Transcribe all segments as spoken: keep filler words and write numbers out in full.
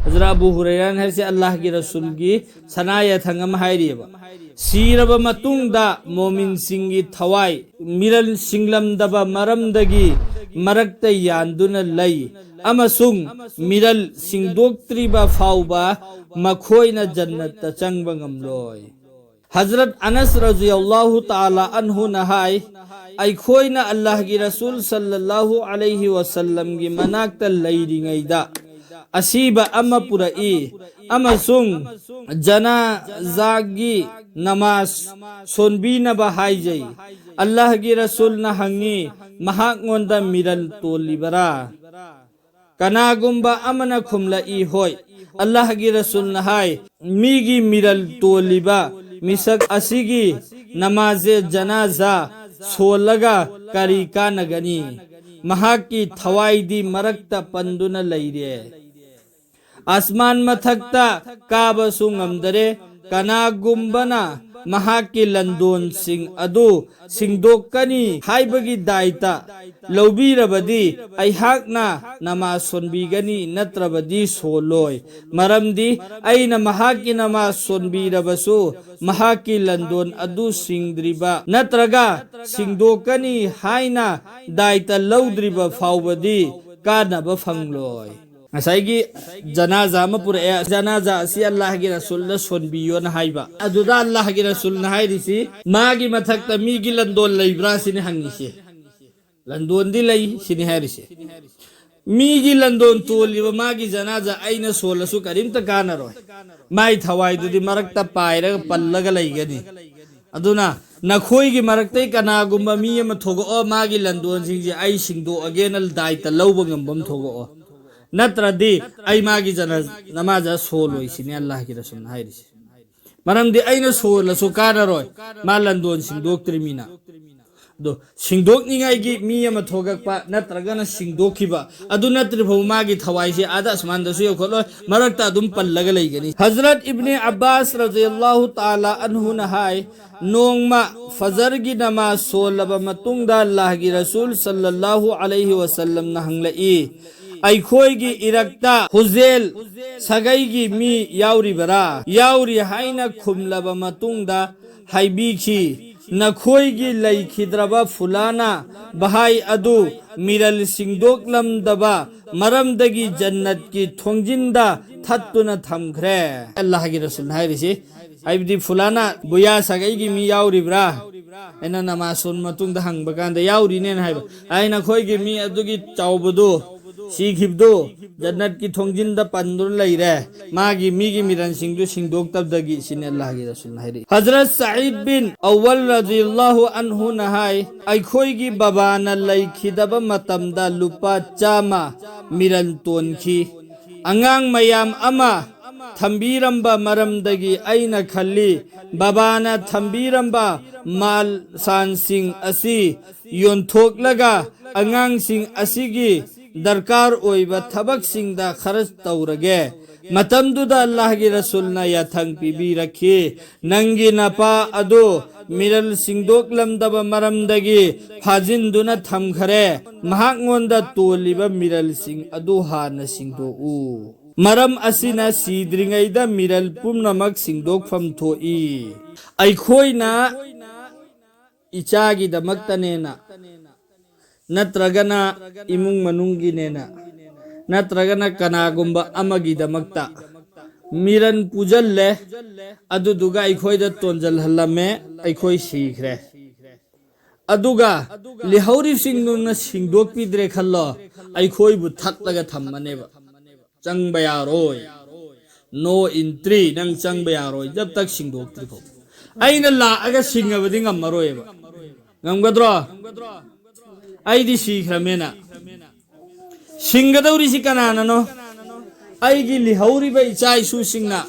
Hazrat Abu ꯍꯨꯔꯩꯔꯥꯅ ꯍꯥꯏꯔꯤꯁꯦ ꯑꯜꯂꯥꯍꯒꯤ ꯔꯁꯨꯜꯒꯤ ꯁꯅꯥ ꯌꯥꯊꯪ ꯑꯃ ꯍꯥꯏꯔꯤꯑꯕ꯫ ꯁꯤꯔꯕ ꯃꯇꯨꯡꯗ ꯃꯣꯃꯤꯟꯁꯤꯡꯒꯤ ꯊꯋꯥꯏ ꯃꯤꯔꯜ ꯁꯤꯡꯂꯝꯗꯕ ꯃꯔꯝꯗꯒꯤ ꯃꯔꯛꯇ ꯌꯥꯟꯗꯨꯅ ꯂꯩ ꯑꯃꯁꯨꯡ ꯃꯤꯔꯜ ꯁꯤꯡꯗꯣꯛꯇ꯭ꯔꯤꯕ ꯐꯥꯎꯕ ꯃꯈꯣꯏꯅ ꯖꯟꯅꯠꯇ ꯆꯪꯕ ꯉꯝꯂꯣꯏ꯫ ꯍꯖꯔꯠ ꯑꯅꯁ ꯔꯖꯤꯌꯜꯂꯥꯍꯨ ꯇꯥꯂꯥ ꯑꯟꯍꯨꯅ ꯍꯥꯏ, ꯑꯩꯈꯣꯏꯅ ꯑꯜꯂꯥꯍꯒꯤ ꯔꯁꯨꯜ ꯁꯜꯂꯜꯂꯥꯍꯨ ꯑꯂꯩꯍꯤ ꯋꯁꯜꯂꯝꯒꯤ ꯃꯅꯥꯛꯇ ꯂꯩꯔꯤꯉꯩꯗ ꯑꯁꯤꯕ ꯑꯃ ꯄꯨꯔꯛꯏ ꯑꯃꯁꯨꯡ ꯖꯅꯥꯖꯥꯒꯤ ꯅꯃꯥꯖ ꯁꯣꯟꯕꯤꯅꯕ ꯍꯥꯏꯖꯩ꯫ ꯑꯜꯂꯥꯍꯒꯤ ꯔꯁꯨꯜꯅ ꯍꯪꯉꯤ, ꯃꯍꯥꯛꯉꯣꯟꯗ ꯃꯤꯔꯜ ꯇꯣꯜꯂꯤꯕꯔꯥ? ꯀꯅꯥꯒꯨꯝꯕ ꯑꯃꯅ ꯈꯨꯝꯂꯛꯏ, ꯍꯣꯏ꯫ ꯑꯜꯂꯥꯍꯒꯤ ꯔꯁꯨꯜꯅ ꯍꯥꯏ, ꯃꯤꯒꯤ ꯃꯤꯔꯜ ꯇꯣꯜꯂꯤꯕ ꯃꯤꯁꯛ ꯑꯁꯤꯒꯤ ꯅꯃꯥꯖꯦ ꯖꯅꯥꯖꯥ ꯁꯣꯜꯂꯒ ꯀꯔꯤ ꯀꯥꯟꯅꯒꯅꯤ? ꯃꯍꯥꯛꯀꯤ ꯊꯋꯥꯏꯗꯤ ꯃꯔꯛꯇ ꯄꯟꯗꯨꯅ ꯂꯩꯔꯦ꯫ ꯑꯁꯃꯥꯟ ꯃꯊꯛꯇ ꯀꯥꯕꯁꯨ ꯉꯝꯗꯔꯦ꯫ ꯀꯅꯥꯒꯨꯝꯕꯅ ꯃꯍꯥꯛꯀꯤ ꯂꯟꯗꯣꯟꯁꯤꯡ ꯑꯗꯨ ꯁꯤꯡꯗꯣꯛꯀꯅꯤ ꯍꯥꯏꯕꯒꯤ ꯗꯥꯏꯇ ꯂꯧꯕꯤꯔꯕꯗꯤ ꯑꯩꯍꯥꯛꯅ ꯅꯃꯥꯖ ꯁꯣꯟꯕꯤꯒꯅꯤ, ꯅꯠꯇ꯭ꯔꯕꯗꯤ ꯁꯣꯜꯂꯣꯏ꯫ ꯃꯔꯝꯗꯤ ꯑꯩꯅ ꯃꯍꯥꯛꯀꯤ ꯅꯃꯥꯖ ꯁꯣꯟꯕꯤꯔꯕꯁꯨ ꯃꯍꯥꯛꯀꯤ ꯂꯟꯗꯣꯟ ꯑꯗꯨ ꯁꯤꯡꯗ꯭ꯔꯤꯕ ꯅꯠꯇ꯭ꯔꯒ ꯁꯤꯡꯗꯣꯛꯀꯅꯤ ꯍꯥꯏꯅ ꯗꯥꯏꯇ ꯂꯧꯗ꯭ꯔꯤꯕ ꯐꯥꯎꯕꯗꯤ ꯀꯥꯟꯅꯕ ꯐꯪꯂꯣꯏ꯫ ꯉꯁꯥꯏꯒꯤ ꯖꯅꯥꯖꯥ ꯑꯃ ꯄꯨꯔꯛꯑꯦ, ꯖꯅꯥꯖꯥ ꯑꯁꯤ ꯑꯜꯂꯥꯍꯒꯤ ꯔꯁꯨꯜꯅ ꯁꯣꯟꯕꯤꯌꯣꯅ ꯍꯥꯏꯕ꯫ ꯑꯗꯨꯗ ꯑꯜꯂꯥꯍꯒꯤ ꯔꯁꯨꯜꯅ ꯍꯥꯏꯔꯤꯁꯤ, ꯃꯥꯒꯤ ꯃꯊꯛꯇ ꯃꯤꯒꯤ ꯂꯟꯗꯣꯟ ꯂꯩꯕ꯭ꯔꯥ ꯁꯤꯅꯤ ꯍꯪꯉꯤꯁꯦ꯫ ꯂꯟꯗꯣꯟꯗꯤ ꯂꯩ ꯁꯤꯅꯤ ꯍꯥꯏꯔꯤꯁꯦ꯫ ꯃꯤꯒꯤ ꯂꯟꯗꯣꯟ ꯇꯣꯜꯂꯤꯕ ꯃꯥꯒꯤ ꯖꯅꯥꯖꯥ ꯑꯩꯅ ꯁꯣꯜꯂꯁꯨ ꯀꯔꯤꯝꯇ ꯀꯥꯟꯅꯔꯣꯏ꯫ ꯃꯥꯏ ꯊꯋꯥꯏꯗꯨꯗꯤ ꯃꯔꯛꯇ ꯄꯥꯏꯔꯒ ꯄꯜꯂꯒ ꯂꯩꯒꯅꯤ꯫ ꯑꯗꯨꯅ ꯅꯈꯣꯏꯒꯤ ꯃꯔꯛꯇꯩ ꯀꯅꯥꯒꯨꯝꯕ ꯃꯤ ꯑꯃ ꯊꯣꯛꯂꯛꯑꯣ, ꯃꯥꯒꯤ ꯂꯟꯗꯣꯟꯁꯤꯡꯁꯦ ꯑꯩ ꯁꯤꯡꯗꯣꯛꯑꯒꯦꯅ ꯗꯥꯏꯇ ꯂꯧꯕ ꯉꯝꯕ ꯑꯃ ꯊꯣꯛꯂꯛꯑꯣ, ꯅꯠꯇ꯭ꯔꯗꯤ ꯑꯩ ꯃꯥꯒꯤ ꯖꯅ-, ꯅꯃꯥꯖ ꯁꯣꯜꯂꯣꯏ ꯁꯤꯅꯤ ꯑꯜꯂꯥꯍꯒꯤ ꯔꯁꯨꯜꯅ ꯍꯥꯏꯔꯤꯁꯦ꯫ ꯃꯔꯝꯗꯤ ꯑꯩꯅ ꯁꯣꯜꯂꯁꯨ ꯀꯥꯟꯅꯔꯣꯏ, ꯃꯥ ꯂꯟꯗꯣꯟ ꯁꯤꯡꯗꯣꯛꯇ꯭ꯔꯤꯃꯤꯅ꯫ ꯑꯗꯣ ꯁꯤꯡꯗꯣꯛꯅꯤꯡꯉꯥꯏꯒꯤ ꯃꯤ ꯑꯃ ꯊꯣꯛꯂꯛꯄ ꯅꯠꯇ꯭ꯔꯒꯅ ꯁꯤꯡꯗꯣꯛꯈꯤꯕ ꯑꯗꯨ ꯅꯠꯇ꯭ꯔꯤ ꯐꯥꯎ ꯃꯥꯒꯤ ꯊꯋꯥꯏꯁꯦ ꯑꯥꯗ ꯑꯁꯃꯥꯟꯗꯁꯨ ꯌꯧꯈꯠꯂꯣꯏ, ꯃꯔꯛꯇ ꯑꯗꯨꯝ ꯄꯜꯂꯒ ꯂꯩꯒꯅꯤ꯫ ꯍꯖꯔꯠ ꯏꯕꯅꯦ ꯑꯕꯥꯁ ꯔꯖꯤꯌꯜꯂꯥꯍꯨ ꯇꯥꯂꯥ ꯑꯟꯍꯨꯅ ꯍꯥꯏ, ꯅꯣꯡꯃ ꯐꯖꯔꯒꯤ ꯅꯃꯥꯖ ꯁꯣꯜꯂꯕ ꯃꯇꯨꯡꯗ ꯑꯜꯂꯥꯍꯒꯤ ꯔꯁꯨꯜ ꯁꯜꯂꯜꯂꯥꯍꯨ ꯑꯂꯩꯍꯤ ꯋꯁꯜꯂꯝꯅ ꯍꯪꯂꯛꯏ, "ꯑꯩꯈꯣꯏꯒꯤ ꯏꯔꯛꯇ ꯍꯨꯖꯦꯜ ꯁꯥꯒꯩꯒꯤ ꯃꯤ ꯌꯥꯎꯔꯤꯕꯔꯥ?" "ꯌꯥꯎꯔꯤ" ꯍꯥꯏꯅ ꯈꯨꯝꯂꯕ ꯃꯇꯨꯡꯗ ꯍꯥꯏꯕꯤꯈꯤ, "ꯅꯈꯣꯏꯒꯤ ꯂꯩꯈꯤꯗ꯭ꯔꯕ ꯐꯨꯂꯥꯅ ꯚꯥꯏ ꯑꯗꯨ ꯃꯤꯔꯜ ꯁꯤꯡꯗꯣꯛꯂꯝꯗꯕ ꯃꯔꯝꯗꯒꯤ ꯖꯟꯅꯠꯀꯤ ꯊꯣꯡꯖꯤꯟꯗ ꯊꯠꯇꯨꯅ ꯊꯝꯈ꯭ꯔꯦ"꯫ ꯑꯜꯂꯥꯍꯒꯤ ꯔꯁꯨꯜꯅ ꯍꯥꯏꯔꯤꯁꯤ, ꯍꯥꯏꯕꯗꯤ ꯐꯨꯂꯥꯅ ꯕꯨꯌꯥ ꯁꯥꯒꯩꯒꯤ ꯃꯤ ꯌꯥꯎꯔꯤꯕ꯭ꯔꯥ? ꯑꯩꯅ ꯅꯃꯥꯖ ꯁꯣꯟ ꯃꯇꯨꯡꯗ ꯍꯪꯕ ꯀꯥꯟꯗ ꯌꯥꯎꯔꯤꯅꯦꯅ ꯍꯥꯏꯕ꯫ ꯑꯩ ꯅꯈꯣꯏꯒꯤ ꯃꯤ ꯑꯗꯨꯒꯤ ꯆꯥꯎꯕꯗꯨ ꯁꯤꯈꯤꯕꯗꯨ ꯖꯟꯅꯠꯀꯤ ꯊꯣꯡꯖꯤꯟꯗ ꯄꯟꯗꯨꯅ ꯂꯩꯔꯦ, ꯃꯥꯒꯤ ꯃꯤꯒꯤ ꯃꯤꯔꯟꯁꯤꯡꯗꯨ ꯁꯤꯡꯗꯣꯛꯇꯕꯗꯒꯤ, ꯁꯤꯅꯤ ꯑꯜꯂꯥꯍꯒꯤ ꯔꯁꯨꯜꯅ ꯍꯥꯏꯔꯛꯏ꯫ ꯍꯖꯔꯠ ꯁꯌꯤꯗ ꯕꯤꯟ ꯑꯋꯜ ꯔꯗꯤꯌꯜꯂꯥꯍꯨ ꯑꯟꯍꯨꯅ ꯍꯥꯏ, ꯑꯩꯈꯣꯏꯒꯤ ꯕꯕꯥꯅ ꯂꯩꯈꯤꯗꯕ ꯃꯇꯝꯗ ꯂꯨꯄꯥ ꯆꯥꯝꯃ ꯃꯤꯔꯟ ꯇꯣꯟꯈꯤ꯫ ꯑꯉꯥꯡ ꯃꯌꯥꯝ ꯑꯃ ꯊꯝꯕꯤꯔꯝꯕ ꯃꯔꯝꯗꯒꯤ ꯑꯩꯅ ꯈꯜꯂꯤ, ꯕꯕꯥꯅ ꯊꯝꯕꯤꯔꯝꯕ ꯃꯥꯜ ꯁꯥꯟꯁꯤꯡ ꯑꯁꯤ ꯌꯣꯟꯊꯣꯛꯂꯒ ꯑꯉꯥꯡꯁꯤꯡ ꯑꯁꯤꯒꯤ ꯗꯔꯀꯥꯔ ꯑꯣꯏꯕ ꯊꯕꯛꯁꯤꯡꯗ ꯈꯔꯆ ꯇꯧꯔꯒꯦ꯫ ꯃꯇꯝꯗꯨꯗ ꯑꯜꯂꯥꯍꯒꯤ ꯔꯁꯨꯜꯅ ꯌꯥꯊꯪ ꯄꯤꯕꯤꯔꯛꯈꯤ, "ꯅꯪꯒꯤ ꯅꯄꯥ ꯑꯗꯨ ꯃꯤꯔꯜ ꯁꯤꯡꯗꯣꯛꯂꯝꯗꯕ ꯃꯔꯝꯗꯒꯤ ꯐꯥꯖꯤꯟꯗꯨꯅ ꯊꯝꯈꯔꯦ꯫ ꯃꯍꯥꯛꯉꯣꯟꯗ ꯇꯣꯜꯂꯤꯕ ꯃꯤꯔꯜꯁꯤꯡ ꯑꯗꯨ ꯍꯥꯟꯅ ꯁꯤꯡꯗꯣꯛꯎ꯫ ꯃꯔꯝ ꯑꯁꯤꯅ ꯁꯤꯗ꯭ꯔꯤꯉꯩꯗ ꯃꯤꯔꯜ ꯄꯨꯝꯅꯃꯛ ꯁꯤꯡꯗꯣꯛꯐꯝ ꯊꯣꯛꯏ"꯫ ꯑꯩꯈꯣꯏꯅ ꯏꯆꯥꯒꯤꯗꯃꯛꯇꯅꯦꯅ, ꯅꯠꯇ꯭ꯔꯒꯅ ꯏꯃꯨꯡ ꯃꯅꯨꯡꯒꯤꯅꯦꯅ, ꯅꯠꯇ꯭ꯔꯒꯅ ꯀꯅꯥꯒꯨꯝꯕ ꯑꯃꯒꯤꯗꯃꯛꯇ ꯃꯤꯔꯟ ꯄꯨꯖꯜꯂꯦ, ꯑꯗꯨꯗꯨꯒ ꯑꯩꯈꯣꯏꯗ ꯇꯣꯟꯖꯜꯍꯜꯂꯝꯃꯦ, ꯑꯩꯈꯣꯏ ꯁꯤꯈ꯭ꯔꯦ꯫ ꯑꯗꯨꯒ ꯂꯩꯍꯧꯔꯤꯕꯁꯤꯡꯗꯨꯅ ꯁꯤꯡꯗꯣꯛꯄꯤꯗ꯭ꯔꯦ ꯈꯜꯂꯣ, ꯑꯩꯈꯣꯏꯕꯨ ꯊꯠꯂꯒ ꯊꯝꯃꯅꯦꯕ꯫ ꯆꯪꯕ ꯌꯥꯔꯣꯏ, no entry, ꯅꯪ ꯆꯪꯕ ꯌꯥꯔꯣꯏ ꯖꯕ ꯇꯛ ꯁꯤꯡꯗꯣꯛꯇ꯭ꯔꯤ ꯐꯥꯎ꯫ ꯑꯩꯅ ꯂꯥꯛꯑꯒ ꯁꯤꯡꯉꯕꯗꯤ ꯉꯝꯃꯔꯣꯏꯕ꯫ ꯉꯝꯒꯗ꯭ꯔꯣ? ꯑꯩꯗꯤ ꯁꯤꯈ꯭ꯔꯃꯦꯅ꯫ ꯁꯤꯡꯒꯗꯧꯔꯤꯁꯤ ꯀꯅꯥꯅꯅꯣ? ꯑꯩꯒꯤ ꯂꯤꯍꯧꯔꯤꯕ ꯏꯆꯥ ꯏꯁꯨꯁꯤꯡꯅ,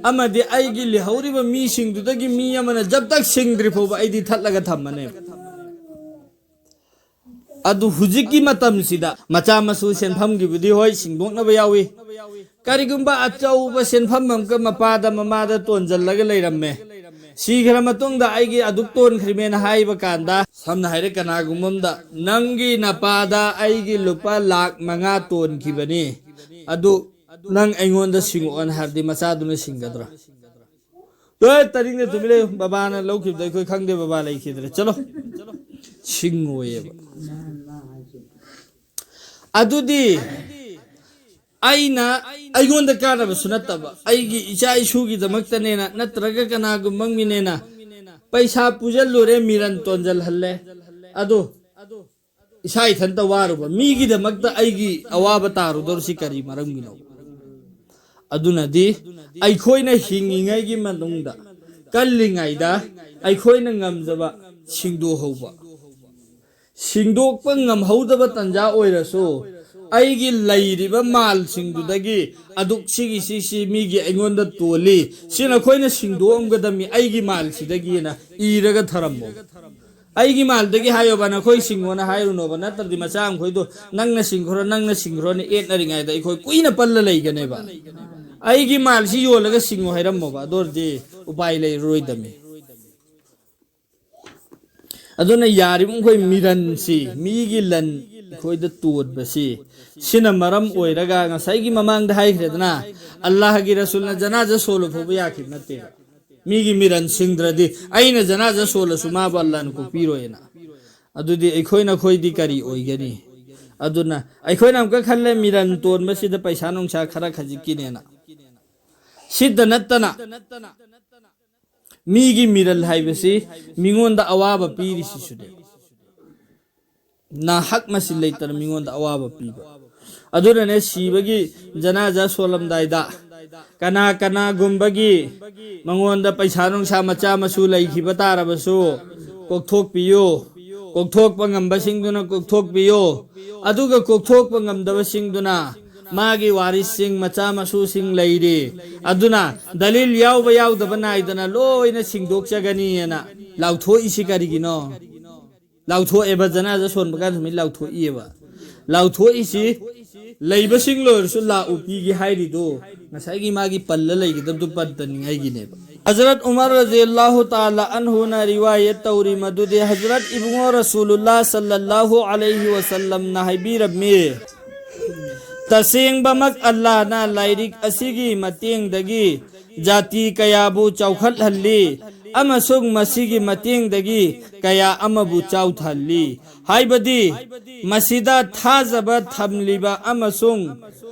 ꯑꯃꯗꯤ ꯑꯩꯒꯤ ꯂꯤꯍꯧꯔꯤꯕ ꯃꯤꯁꯤꯡꯗꯨꯗꯒꯤ ꯃꯤ ꯑꯃꯅ ꯖꯕ ꯇꯛ ꯁꯤꯡꯗ꯭ꯔꯤ ꯐꯥꯎꯕ ꯑꯩꯗꯤ ꯊꯠꯂꯒ ꯊꯝꯃꯅꯦꯕ꯫ ꯑꯗꯨ ꯍꯧꯖꯤꯛꯀꯤ ꯃꯇꯝꯁꯤꯗ ꯃꯆꯥ ꯃꯁꯨ ꯁꯦꯟꯐꯝꯒꯤꯕꯨꯗꯤ ꯍꯣꯏ ꯁꯤꯡꯗꯣꯛꯅꯕ ꯌꯥꯎꯏ꯫ ꯀꯔꯤꯒꯨꯝꯕ ꯑꯆꯧꯕ ꯁꯦꯟꯐꯝ ꯑꯃꯒ ꯃꯄꯥꯗ ꯃꯃꯥꯗ ꯇꯣꯟꯖꯜꯂꯒ ꯂꯩꯔꯝꯃꯦ, ꯁꯤꯈ꯭ꯔ ꯃꯇꯨꯡꯗ ꯑꯩꯒꯤ ꯑꯗꯨꯛ ꯇꯣꯟꯈ꯭ꯔꯤꯃꯦꯅ ꯍꯥꯏꯕ ꯀꯥꯟꯗ, ꯁꯝꯅ ꯍꯥꯏꯔꯦ, ꯀꯅꯥꯒꯨꯝꯕ ꯑꯃꯗ, "ꯅꯪꯒꯤ ꯅꯄꯥꯗ ꯑꯩꯒꯤ ꯂꯨꯄꯥ ꯂꯥꯛ ꯃꯉꯥ ꯇꯣꯟꯈꯤꯕꯅꯤ, ꯑꯗꯨ ꯅꯪ ꯑꯩꯉꯣꯟꯗ ꯁꯤꯡꯉꯛꯑꯣꯅ" ꯍꯥꯏꯔꯗꯤ ꯃꯆꯥꯗꯨꯅ ꯁꯤꯡꯒꯗ꯭ꯔꯥ? "ꯑꯦ, ꯇꯥꯅꯤꯡꯗꯦ, ꯇꯨꯃꯤꯟ ꯂꯩꯌꯨ, ꯕꯕꯥꯅ ꯂꯧꯈꯤꯕꯗꯣ ꯑꯩꯈꯣꯏ ꯈꯪꯗꯦ, ꯕꯕꯥ ꯂꯩꯈꯤꯗ꯭ꯔꯦ, ꯆꯠꯂꯣ"? ꯁꯤꯡꯉꯣꯏꯌꯦꯕ꯫ ꯑꯗꯨꯗꯤ ꯑꯩꯅ, ꯑꯩꯉꯣꯟꯗ ꯀꯥꯟꯅꯕꯁꯨ ꯅꯠꯇꯕ, ꯑꯩꯒꯤ ꯏꯆꯥ ꯏꯁꯨꯒꯤꯗꯃꯛꯇꯅꯦꯅ ꯅꯠꯇ꯭ꯔꯒ ꯀꯅꯥꯒꯨꯝꯕ ꯑꯃꯒꯤꯅꯦꯅ ꯄꯩꯁꯥ ꯄꯨꯖꯜꯂꯨꯔꯦ, ꯃꯤꯔꯟ ꯇꯣꯟꯖꯜꯍꯜꯂꯦ꯫ ꯑꯗꯣ ꯏꯁꯥ ꯏꯊꯟꯇ ꯋꯥꯔꯨꯕ ꯃꯤꯒꯤꯗꯃꯛꯇ ꯑꯩꯒꯤ ꯑꯋꯥꯕ ꯇꯥꯔꯨꯗꯧꯔꯤꯁꯤ ꯀꯔꯤ ꯃꯔꯝꯒꯤꯅꯣ? ꯑꯗꯨꯅꯗꯤ ꯑꯩꯈꯣꯏꯅ ꯍꯤꯡꯉꯤꯉꯩꯒꯤ ꯃꯅꯨꯡꯗ, ꯀꯜꯂꯤꯉꯩꯗ ꯑꯩꯈꯣꯏꯅ ꯉꯝꯖꯕ ꯁꯤꯡꯗꯣꯛꯍꯧꯕ꯫ ꯁꯤꯡꯗꯣꯛꯄ ꯉꯝꯍꯧꯗꯕ ꯇꯟꯖꯥ ꯑꯣꯏꯔꯁꯨ, ꯑꯩꯒꯤ ꯂꯩꯔꯤꯕ ꯃꯥꯜꯁꯤꯡꯗꯨꯗꯒꯤ ꯑꯗꯨꯛ ꯁꯤꯒꯤ ꯁꯤꯁꯤ ꯃꯤꯒꯤ ꯑꯩꯉꯣꯟꯗ ꯇꯣꯜꯂꯤ, ꯁꯤ ꯅꯈꯣꯏꯅ ꯁꯤꯡꯗꯣꯛꯑꯝꯒꯗꯕꯅꯤ ꯑꯩꯒꯤ ꯃꯥꯜꯁꯤꯗꯒꯤꯅ ꯏꯔꯒ ꯊꯔꯝꯃꯣ꯫ ꯑꯩꯒꯤ ꯃꯥꯜꯗꯒꯤ ꯍꯥꯏꯌꯣꯕ, ꯅꯈꯣꯏ ꯁꯤꯡꯉꯣꯅ ꯍꯥꯏꯔꯨꯅꯣꯕ, ꯅꯠꯇ꯭ꯔꯗꯤ ꯃꯆꯥ ꯃꯈꯣꯏꯗꯣ "ꯅꯪꯅ ꯁꯤꯡꯈ꯭ꯔꯣ, ꯅꯪꯅ ꯁꯤꯡꯈ꯭ꯔꯣꯅ" ꯑꯦꯠꯅꯔꯤꯉꯩꯗ ꯑꯩꯈꯣꯏ ꯀꯨꯏꯅ ꯄꯜꯂ ꯂꯩꯒꯅꯦꯕ꯫ ꯑꯩꯒꯤ ꯃꯥꯜꯁꯤ ꯌꯣꯜꯂꯒ ꯁꯤꯡꯉꯣ ꯍꯥꯏꯔꯝꯃꯣꯕ, ꯑꯗꯨ ꯑꯣꯏꯔꯗꯤ ꯎꯄꯥꯏ ꯂꯩꯔꯔꯣꯏꯗꯕꯅꯤ꯫ ꯑꯗꯨꯅ ꯌꯥꯔꯤꯕ ꯃꯈꯩ ꯃꯤꯔꯟꯁꯤ, ꯃꯤꯒꯤ ꯂꯟ ꯑꯩꯈꯣꯏꯗ ꯇꯣꯟꯕꯁꯤ, ꯁꯤꯅ ꯃꯔꯝ ꯑꯣꯏꯔꯒ ꯉꯁꯥꯏꯒꯤ ꯃꯃꯥꯡꯗ ꯍꯥꯏꯈ꯭ꯔꯦꯗꯅ, ꯑꯜꯂꯥꯍꯒꯤ ꯔꯁꯨꯜꯅ ꯖꯅꯥꯖ ꯁꯣꯜꯂ ꯐꯥꯎꯕ ꯌꯥꯈꯤꯕ ꯅꯠꯇꯦꯕ꯫ ꯃꯤꯒꯤ ꯃꯤꯔꯟ ꯁꯤꯡꯗ꯭ꯔꯗꯤ ꯑꯩꯅ ꯖꯅꯥꯖ ꯁꯣꯜꯂꯁꯨ ꯃꯥꯕꯨ ꯑꯜꯂꯥꯍꯅ ꯀꯣꯛꯄꯤꯔꯣꯏꯅ꯫ ꯑꯗꯨꯗꯤ ꯑꯩꯈꯣꯏ ꯅꯈꯣꯏꯗꯤ ꯀꯔꯤ ꯑꯣꯏꯒꯅꯤ? ꯑꯗꯨꯅ ꯑꯩꯈꯣꯏꯅ ꯑꯃꯨꯛꯀ ꯈꯜꯂꯦ, ꯃꯤꯔꯟ ꯇꯣꯟꯕꯁꯤꯗ ꯄꯩꯁꯥ ꯅꯨꯡꯁꯥ ꯈꯔ ꯈꯖꯤꯛꯀꯤꯅꯦꯅ꯫ ꯁꯤꯗ ꯅꯠꯇꯅ ꯃꯤꯒꯤ ꯃꯤꯔꯜ ꯍꯥꯏꯕꯁꯤ ꯃꯤꯉꯣꯟꯗ ꯑꯋꯥꯕ ꯄꯤꯔꯤꯁꯤꯁꯨꯅꯦ꯫ ꯅꯥꯍꯛ ꯃꯁꯤꯡ ꯂꯩꯇꯅ ꯃꯤꯉꯣꯟꯗ ꯑꯋꯥꯕ ꯄꯤꯕ꯫ ꯑꯗꯨꯅꯅꯦ ꯁꯤꯕꯒꯤ ꯖꯅꯥꯖꯥ ꯁꯣꯜꯂꯝꯗꯥꯏꯗ ꯀꯅꯥ ꯀꯅꯥꯒꯨꯝꯕꯒꯤ ꯃꯉꯣꯟꯗ ꯄꯩꯁꯥ ꯅꯨꯡꯁꯥ ꯃꯆꯥ ꯃꯁꯨ ꯂꯩꯈꯤꯕ ꯇꯥꯔꯕꯁꯨ ꯀꯣꯛꯊꯣꯛꯄꯤꯌꯨ꯫ ꯀꯣꯛꯊꯣꯛꯄ ꯉꯝꯕꯁꯤꯡꯗꯨꯅ ꯀꯣꯛꯊꯣꯛꯄꯤꯌꯨ꯫ ꯑꯗꯨꯒ ꯀꯣꯛꯊꯣꯛꯄ ꯉꯝꯗꯕꯁꯤꯡꯗꯨꯅ ꯃꯥꯒꯤ ꯋꯥꯔꯤꯁꯁꯤꯡ, ꯃꯆꯥ ꯃꯁꯨꯁꯤꯡ ꯂꯩꯔꯤ꯫ ꯑꯗꯨꯅ ꯗꯂꯤꯜ ꯌꯥꯎꯕ ꯌꯥꯎꯗꯕ ꯅꯥꯏꯗꯅ ꯂꯣꯏꯅ ꯁꯤꯡꯗꯣꯛꯆꯒꯅꯤꯅ ꯂꯥꯎꯊꯣꯛꯏꯁꯤ ꯀꯔꯤꯒꯤꯅꯣ? ꯂꯥꯎꯊꯣꯛꯑꯦꯕ, ꯖꯅꯥꯖꯥ ꯁꯣꯟꯕ ꯀꯥꯟꯗ ꯁꯨꯃꯥꯏꯅ ꯂꯥꯎꯊꯣꯛꯏꯑꯕ꯫ ꯂꯥꯎꯊꯣꯛꯏꯁꯤ ꯂꯩꯕꯁꯤꯡ ꯂꯣꯏꯔꯁꯨ ꯂꯥꯛꯎ ꯄꯤꯒꯦ ꯍꯥꯏꯔꯤꯗꯣ ꯉꯁꯥꯏꯒꯤ ꯃꯥꯒꯤ ꯄꯜꯂ ꯂꯩꯒꯗꯕꯗꯨ ꯄꯟꯇꯅꯤꯡꯉꯥꯏꯒꯤꯅꯦꯕ꯫ ꯍꯖꯔꯠ ꯎꯃꯔ ꯔꯖꯤꯌꯜꯂꯥꯍꯨ ꯇꯥꯂꯥ ꯑꯟꯍꯨꯅ ꯔꯤꯋꯥꯌꯠ ꯇꯧꯔꯤ ꯃꯗꯨꯗꯤ ꯍꯖꯔꯠ ꯏꯕꯨꯡꯉꯣ ꯔꯁꯨꯂꯨꯜꯂꯥ ꯁꯜꯂꯜꯂꯥꯍꯨ ꯑꯂꯩꯍꯤ ꯋꯁꯜꯂꯝꯅ ꯍꯥꯏꯕꯤꯔꯝꯃꯤ, "ꯇꯁꯦꯡꯕꯃꯛ ꯑꯜꯂꯥꯍꯅ ꯂꯥꯏꯔꯤꯛ ꯑꯁꯤꯒꯤ ꯃꯇꯦꯡꯗꯒꯤ ꯖꯥꯇꯤ ꯀꯌꯥꯕꯨ ꯆꯥꯎꯈꯠꯍꯜꯂꯤ ꯑꯃꯁꯨꯡ ꯃꯁꯤꯒꯤ ꯃꯇꯦꯡꯗꯒꯤ ꯀꯌꯥ ꯑꯃꯕꯨ ꯆꯥꯎꯊꯍꯜꯂꯤ"꯫ ꯍꯥꯏꯕꯗꯤ, ꯃꯁꯤꯗ ꯊꯥꯖꯕ ꯊꯝꯂꯤꯕ ꯑꯃꯁꯨꯡ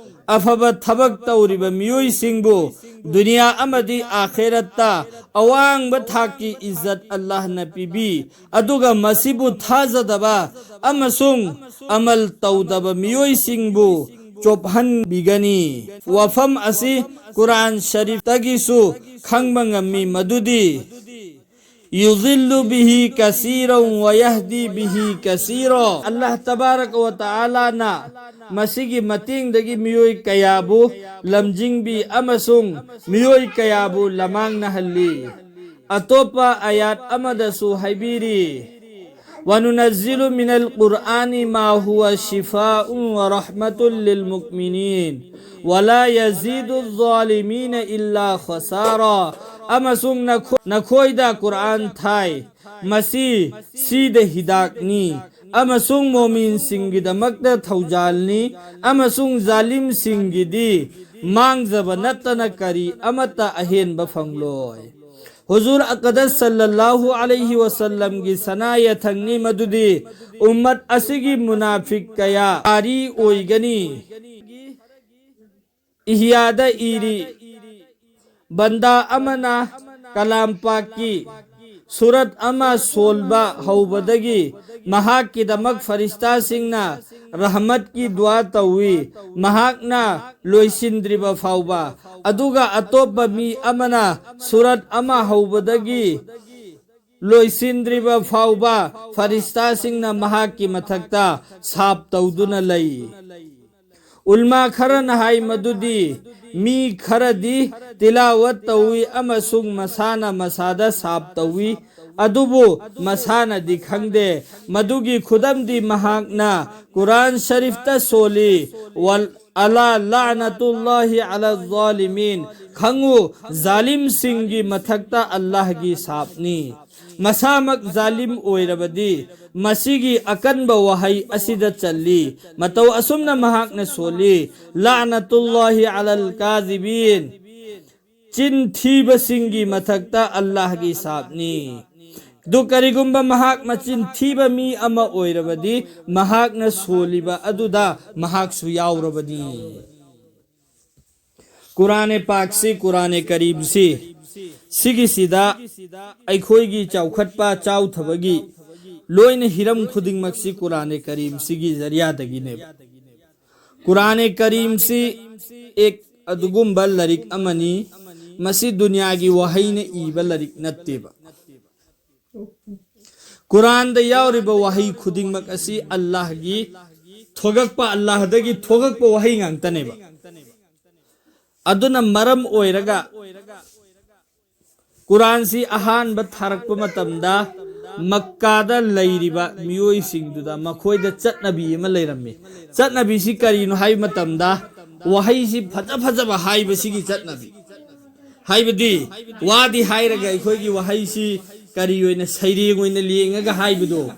ꯑꯐꯕ ꯊꯕꯛ ꯇꯧꯔꯤꯕ ꯃꯤꯑꯣꯏꯁꯤꯡꯕꯨ ꯗꯨꯅꯤꯌꯥ ꯑꯃꯗꯤ ꯑꯥꯈꯤꯔꯠꯇ ꯑꯋꯥꯡꯕ ꯊꯥꯛꯀꯤ ꯏꯖꯠ ꯑꯜꯂꯥꯍꯅ ꯄꯤꯕꯤ, ꯑꯗꯨꯒ ꯃꯁꯤꯕꯨ ꯊꯥꯖꯗꯕ ꯑꯃꯁꯨꯡ ꯑꯃꯜ ꯇꯧꯗꯕ ꯃꯤꯑꯣꯏꯁꯤꯡꯕꯨ ꯆꯣꯞꯍꯟꯕꯤꯒꯅꯤ꯫ ꯋꯥꯐꯝ ꯑꯁꯤ ꯀꯨꯔꯥꯟ ꯁꯔꯤꯐꯇꯒꯤꯁꯨ ꯈꯪꯕ ꯉꯝꯃꯤ, ꯃꯗꯨꯗꯤ, "ꯌꯨꯖꯤꯜꯂꯨ ꯕꯤꯍꯤ ꯀꯁꯤꯔꯧ ꯋꯌꯍꯗꯤ ꯕꯤꯍꯤ ꯀꯁꯤꯔꯣ"꯫ ꯑꯜꯂꯥꯍ ꯇꯕꯥꯔꯛ ꯋ ꯇꯥꯂꯥꯅ ꯃꯁꯤꯒꯤ ꯃꯇꯦꯡꯗꯒꯤ ꯃꯤꯑꯣꯏ ꯀꯌꯥꯕꯨ ꯂꯝꯖꯤꯡꯕꯤ ꯑꯃꯁꯨꯡ ꯃꯤꯑꯣꯏ ꯀꯌꯥꯕꯨ ꯂꯃꯥꯡꯅꯍꯜꯂꯤ꯫ ꯑꯇꯣꯞꯄ ꯑꯌꯥꯠ ꯑꯃꯗꯁꯨ ꯍꯥꯏꯕꯤꯔꯤ, "ꯋꯅꯨꯅꯖꯤꯂꯨ ꯃꯤꯅꯜ ꯀꯨꯔꯥꯅꯤ ꯃꯥ ꯍꯨꯋ ꯁꯤꯐꯥꯎ ꯋ ꯔꯍꯃꯇꯨꯜ ꯂꯤꯜ ꯃꯨꯛꯃꯤꯅꯤꯟ, ꯋꯂꯥ ꯌꯖꯤꯗꯨ ꯖꯥꯂꯤꯃꯤꯅ ꯏꯜꯂꯥ ꯈꯁꯥꯔꯥ"꯫ ꯑꯃꯁꯨꯡ ꯅꯈꯣ-, ꯅꯈꯣꯏꯗ ꯀꯨꯔꯥꯟ ꯊꯥꯏ, ꯃꯁꯤ ꯁꯤꯗ ꯍꯤꯗꯥꯛꯅꯤ ꯑꯃꯁꯨꯡ ꯃꯣꯃꯤꯟꯁꯤꯡꯒꯤꯗꯃꯛꯇ ꯊꯧꯖꯥꯜꯅꯤ, ꯑꯃꯁꯨꯡ ꯖꯥꯂꯤꯝꯁꯤꯡꯒꯤꯗꯤ ꯃꯥꯡꯖꯕ ꯅꯠꯇꯅ ꯀꯔꯤ ꯑꯃꯠꯇ ꯑꯍꯦꯟꯕ ꯐꯪꯂꯣꯏ꯫ ꯍꯨꯖꯨꯔ ꯑꯀꯗꯁ ꯁꯜꯂꯜꯂꯥꯍꯨ ꯑꯂꯩꯍꯤ ꯋꯁꯜꯂꯝꯒꯤ ꯁꯅꯥ ꯌꯥꯊꯪꯅꯤ ꯃꯗꯨꯗꯤ ꯎꯝꯃꯠ ꯑꯁꯤꯒꯤ ꯃꯨꯅꯥꯐꯤꯛ ꯀꯌꯥ ꯖꯥꯔꯤ ꯑꯣꯏꯒꯅꯤ꯫ ꯏꯍꯤꯌꯥꯗ ꯏꯔꯤ, ꯕꯟꯗꯥ ꯑꯃꯅ ꯀꯂꯥꯝꯄꯥꯛꯀꯤ ꯁꯨꯔꯠ ꯑꯃ ꯁꯣꯟꯕ ꯍꯧꯕꯗꯒꯤ ꯃꯍꯥꯛꯀꯤꯗꯃꯛ ꯐꯔꯤꯁꯇꯥꯁꯤꯡꯅ ꯔꯍꯃꯠꯀꯤ ꯗꯨꯋꯥ ꯇꯧꯏ, ꯃꯍꯥꯛꯅ ꯂꯣꯏꯁꯤꯟꯗ꯭ꯔꯤꯕ ꯐꯥꯎꯕ꯫ ꯑꯗꯨꯒ ꯑꯇꯣꯞꯄ ꯃꯤ ꯑꯃꯅ ꯁꯨꯔꯠ ꯑꯃ ꯍꯧꯕꯗꯒꯤ ꯂꯣꯏꯁꯤꯟꯗ꯭ꯔꯤꯕ ꯐꯥꯎꯕ ꯐꯔꯤꯁꯇꯥꯁꯤꯡꯅ ꯃꯍꯥꯛꯀꯤ ꯃꯊꯛꯇ ꯁꯥꯞ ꯇꯧꯗꯨꯅ ꯂꯩ꯫ ꯎꯜꯃꯥ ꯈꯔꯅ ꯍꯥꯏ ꯃꯗꯨꯗꯤ ꯃꯤ ꯈꯔꯗꯤ ꯇꯤꯂꯥꯋꯠ ꯇꯧꯏ ꯑꯃꯁꯨꯡ ꯃꯁꯥꯅ ꯃꯁꯥꯗ ꯁꯥꯞ ꯇꯧꯏ, ꯑꯗꯨꯕꯨ ꯃꯁꯥꯅꯗꯤ ꯈꯪꯗꯦ꯫ ꯃꯗꯨꯒꯤ ꯈꯨꯗꯝꯗꯤ ꯃꯍꯥꯛꯅ ꯀꯨꯔꯥꯟ ꯁꯔꯤꯐꯇ ꯁꯣꯜꯂꯤ, "ꯋꯜ-, ꯑꯂꯥ ꯂꯥꯅꯇꯨꯜꯂꯥꯍꯤ ꯑꯂꯥ ꯖꯥꯂꯤꯃꯤꯟ"꯫ ꯈꯪꯉꯨ, ꯖꯥꯂꯤꯝꯁꯤꯡꯒꯤ ꯃꯊꯛꯇ ꯑꯜꯂꯥꯍꯒꯤ ꯁꯥꯞꯅꯤ꯫ ꯃꯁꯥꯃꯛ ꯖꯥꯂꯤꯝ ꯑꯣꯏꯔꯕꯗꯤ ꯃꯁꯤꯒꯤ ꯑꯀꯟꯕ ꯋꯥꯍꯩ ꯑꯁꯤꯗ ꯆꯜꯂꯤ꯫ ꯃꯇꯧ ꯑꯁꯨꯝꯅ ꯃꯍꯥꯛꯅ ꯁꯣꯜꯂꯤ, "ꯂꯥꯅꯇꯨꯜꯂꯥꯍꯤ ꯑꯂꯜ ꯀꯥꯖꯤꯕꯤꯟ"꯫ ꯆꯤꯟ ꯊꯤꯕꯁꯤꯡꯒꯤ ꯃꯊꯛꯇ ꯑꯜꯂꯥꯍꯒꯤ ꯁꯥꯞꯅꯤ꯫ ꯑꯗꯨ ꯀꯔꯤꯒꯨꯝꯕ ꯃꯍꯥꯛ ꯃꯆꯤꯟ ꯊꯤꯕ ꯃꯤ ꯑꯃ ꯑꯣꯏꯔꯕꯗꯤ, ꯃꯍꯥꯛꯅ ꯁꯣꯜꯂꯤꯕ ꯑꯗꯨꯗ ꯃꯍꯥꯛꯁꯨ ꯌꯥꯎꯔꯕꯅꯤ꯫ ꯀꯨꯔꯥꯅꯦ ꯄꯥꯛꯁꯤ, ꯀꯨꯔꯥꯅꯦ ꯀꯔꯤꯝꯁꯤ, ꯁꯤꯒꯤꯁꯤꯗ ꯑꯩꯈꯣꯏꯒꯤ ꯆꯥꯎꯈꯠꯄ ꯆꯥꯎꯊꯕꯒꯤ ꯂꯣꯏꯅ ꯍꯤꯔꯝ ꯈꯨꯗꯤꯡꯃꯛꯁꯤ ꯀꯨꯔꯥꯅꯦ ꯀꯔꯤꯝꯁꯤꯒꯤ ꯖꯔꯤꯌꯥꯗꯒꯤꯅꯦꯕ꯫ ꯀꯨꯔꯥꯅꯦ ꯀꯔꯤꯝꯁꯤ ꯑꯦꯛ ꯑꯗꯨꯒꯨꯝꯕ ꯂꯥꯏꯔꯤꯛ ꯑꯃꯅꯤ꯫ ꯃꯁꯤ ꯗꯨꯅꯤꯌꯥꯒꯤ ꯋꯥꯍꯩꯅ ꯏꯕ ꯂꯥꯏꯔꯤꯛ ꯅꯠꯇꯦꯕ꯫ ꯀꯨꯔꯥꯟꯗ ꯌꯥꯎꯔꯤꯕ ꯋꯥꯍꯩ ꯈꯨꯗꯤꯡꯃꯛ ꯑꯁꯤ ꯑꯜꯂꯥꯍꯒꯤ ꯊꯣꯛꯂꯛꯄ, ꯑꯜꯂꯥꯍꯗꯒꯤ ꯊꯣꯛꯂꯛꯄ ꯋꯥꯍꯩ ꯉꯥꯛꯇꯅꯦꯕ꯫ ꯑꯗꯨꯅ ꯃꯔꯝ ꯑꯣꯏꯔꯒ ꯀꯨꯔꯥꯟꯁꯤ ꯑꯍꯥꯟꯕ ꯊꯥꯔꯛꯄ ꯃꯇꯝꯗ ꯃꯛꯀꯥꯗ ꯂꯩꯔꯤꯕ ꯃꯤꯑꯣꯏꯁꯤꯡꯗꯨꯗ ꯃꯈꯣꯏꯗ ꯆꯠꯅꯕꯤ ꯑꯃ ꯂꯩꯔꯝꯃꯤ꯫ ꯆꯠꯅꯕꯤꯁꯤ ꯀꯔꯤꯅꯣ ꯍꯥꯏꯕ ꯃꯇꯝꯗ, ꯋꯥꯍꯩꯁꯤ ꯐꯖ ꯐꯖꯕ ꯍꯥꯏꯕꯁꯤꯒꯤ ꯆꯠꯅꯕꯤ꯫ ꯍꯥꯏꯕꯗꯤ, ꯋꯥꯗꯤ ꯍꯥꯏꯔꯒ ꯑꯩꯈꯣꯏꯒꯤ ꯋꯥꯍꯩꯁꯤ ꯀꯔꯤ ꯑꯣꯏꯅ, ꯁꯩꯔꯦꯡ ꯑꯣꯏꯅ ꯂꯦꯡꯉꯒ ꯍꯥꯏꯕꯗꯣ,